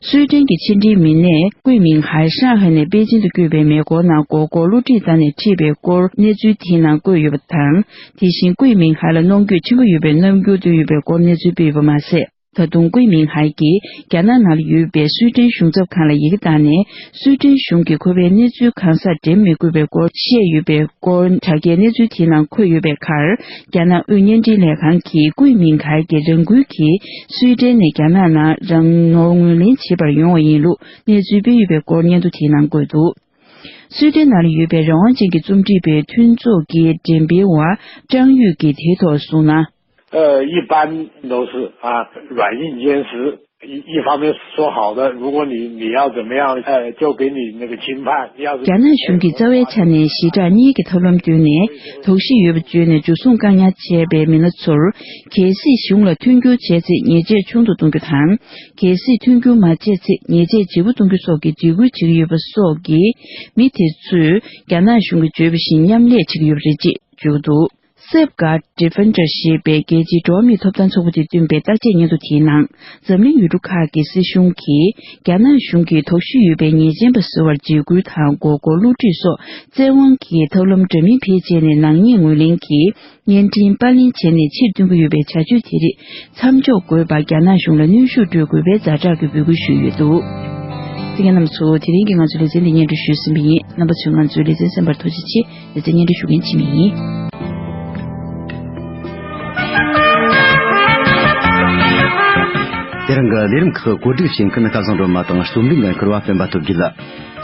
སུའེ་ཏེན་གྱི་ཕྱི་འབྲེལ་མི་སྣས་ཀུའེ་མིང་ཧའེ་ཧྲང་ཧའེ་ནས་པེ་ཅིན་དུ་བསྐྱོད་པའི་མེ་འཁོར་ནང་མགོ་སྐོར་བསླུ་བྲིད་བཏང་ནས་ཁྲིད་པའི་སྐོར་གནས་ཚུལ་དེའི་ནང་བཀོད་ཡོད་པ་དང་། དེ་བཞིན་ཀུའེ་མིང་ཧའེ་ལ་གནོང་འགྱོད་ཆེན་པོ་ཡོད་པའི་རྣམ་འགྱུར་བསྟན་ཡོད་པའི་སྐོར་གནས་ཚུལ་སྤེལ་ཡོད་པ་མ་ཟད། ད་དུང་ཀུའེ་མིང་ཧའེ་གྱིས་རྒྱ་ནག་ནང་ལ་ཡོད་པའི་སུའེ་ཏེན་གཞུང་ཚབ་ཁང་ལ་ཡི་གེ་བཏང་ནས། སུའེ་ཏེན་གཞུང་གིས་ཁོ་པའི་གནས་ཚུལ་གང་ཟག་འགྲེམས་མི་དགོས་པའི་སྐོར་བཤད་ཡོད་པའི་སྐོར་དྲ་རྒྱའི་གནས་ཚུལ་དེའི་ནང་འཁོད་ཡོད་པའི་ཁར། རྒྱ་ནག་དབུས་བརྙན་འཕྲིན་ལས་ཁང་གིས་ཀུའེ་མིང་ཧའེ་གྱིས་རང་འགུལ་གྱིས་སུའེ་ཏེན་ནས་རྒྱ་ནག་ནང་རང་ནོར་ངོས་ལེན་བྱེད་པར་ཡོང་བ་ཡིན་ལུགས་གནས་ཚུལ་སྤེལ་ཡོད་པའི་སྐོར་སྙན་ཐོ་དེའི་ནང་བཀོད་འདུག་སུའེ་ཏེན་ནང་ལ་ཡོད་པའི་རང་དབང་ཅན་གྱི་རྩོམ་སྒྲིག་པའི་མཐུན་ཚོགས་ཀྱི་འགྲེམས་སྤེལ་བ་ཀྲང་ཡུས་ཀྱིས་དེའི་ཐོག་གསུངས་ན། 呃，一般都是啊，软硬兼施。一一方面说好的，如果你你要怎么样，呃，就给你那个轻判；要是 རྒྱ་ནག་གཞུང་གིས་རྩ་བའི་ཆ་ནས་ཞི་དྲག་གཉིས་ཀྱི་ཐབས་ལམ་བསྟུན་ནས་དོགས་གཞི་ཡོད་པ་བརྗོད་ནས་འཇུ་བཟུང་བཀག་ཉར་བྱས་པའི་མི་སྣ་ཚོར། གལ་སྲིད་གཞུང་ལ་མཐུན་འགྱུར་བྱས་ཚེ་ཉེས་ཆད་ཆུང་དུ་གཏོང་རྒྱུ་དང་། གལ་སྲིད་མཐུན་འགྱུར་མ་བྱས་ཚེ་ཉེས་ཆད་ལྗིད་པོ་གཏོང་རྒྱུ་སོགས་ཀྱི་འཇིགས་སྐུལ་བྱེད་ཀྱི་ཡོད་པ་སོགས་ཀྱིས། མི་དེ་ཚོས་རྒྱ་ནག་གཞུང་གིས་བརྗོད་པ་བཞིན་མཉམ་ལས་བྱེད་ཀྱི་ཡོད་པ་རེད་ཅེས་བརྗོད་འདུག Safeguard Defender ཞེས་པའི་རྒྱལ་སྤྱིའི་འགྲོ་བ་མིའི་ཐོབ་ཐང་ཚོགས་པ་དེས་བཏོན་པའི་བརྟག་དཔྱད་སྙན་ཐོ་དེའི་ནང་། འཛམ་གླིང་ཡུལ་གྲུ་ཁག་གི་སྲིད་གཞུང་གིས་རྒྱ་ནག་གཞུང་གིས་དོགས་གཞི་ཡོད་པའི་ཉེས་ཅན་པ་ཟེར་བར་འཇིགས་སྐུལ་དང་མགོ་སྐོར་བསླུ་བྲིད་སོགས་བཙན་དབང་གི་ཐབས་ལམ་འདྲ་མིན་བེད་སྤྱད་ནས་ནག་ཉེས་ངོས་ལེན་གྱིས་བརྙན་འཕྲིན་པར་ལེན་བྱས་ནས་ཕྱིར་བཏོན་གྱི་ཡོད་པའི་བྱ་སྤྱོད་དེ་རིགས་མཚམས་འཇོག་དགོས་པར་རྒྱ་ནག་གཞུང་ལ་གནོན་ཤུགས་སྤྲོད་དགོས་པའི་ཛ་དྲག་གི་འབོད་སྐུལ་ཞུས་ཡོད་འདུག །དེ་རིང་གི་ང་ཚོའི་ལེ་ཚན་འདི་སྙན་སྒྲོན་ཞུས་ཟིན་པ་ཡིན། རྣམ་པ་ཚོས་ང་ཚོའི་ལེ་ཚན་གསན་པར་ཐུགས་རྗེ་ཆེ། ལེ་ཚན་སྙན་སྒྲོན་ཞུ་མཁན་འཆི་མེད་ཡིན། དེ་རིང་གི་ལས་རིམ་ཁག་གོ་སྒྲིག་བྱེད་མཁན་སྐལ་བཟང་སྒྲོལ་མ་དང་། རྩོམ་སྒྲིག་འགན་འཁུར་བ་སྤེན་པ་སྟོབས་རྒྱལ།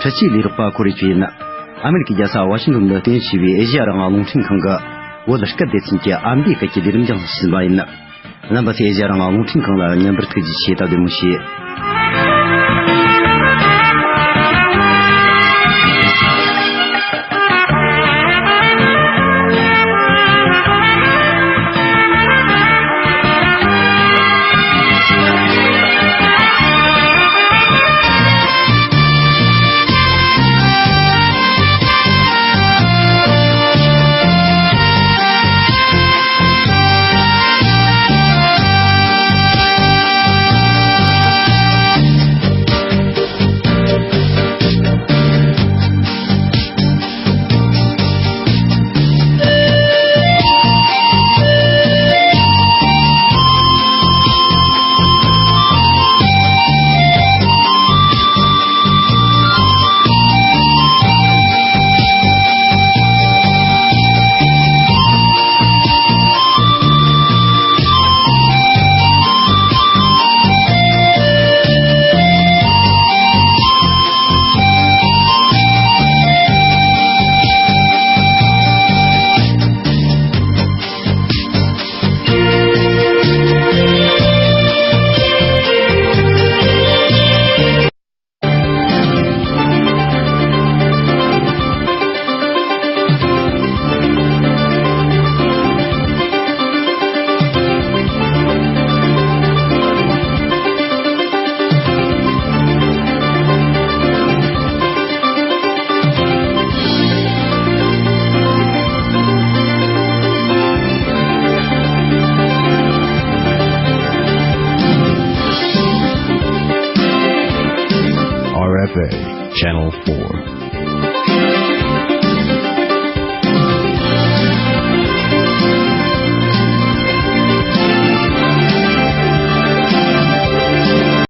འཕྲུལ་ཆས་ལས་རོགས་པ་ཁོ་རེ་ཆོས་ཡིན། ཨ་མེ་རི་ཀའི་རྒྱལ་ས་ཝ་ཤིང་ཏོན་དུ་རྟེན་གཞི་བྱས་པའི་ཨེ་ཤེ་ཡ་རང་དབང་རླུང་འཕྲིན་ཁང་གི་བོད་སྐད་སྡེ་ཚན་གྱི་ཨ་མདོའི་སྐད་ཀྱི་ལས་རིམ་རྒྱང་སྲིང་ཟིན་པ་ཡིན། རྣམ་པ་ཚོས་ཨེ་ཤེ་ཡ་རང་དབང་རླུང་འཕྲིན་ཁང་ལ་མཉམ་པར་ཐུགས་རྗེ་ཆེ། སྟབས་བདེ་མོ་བྱོས། R F A, Channel four.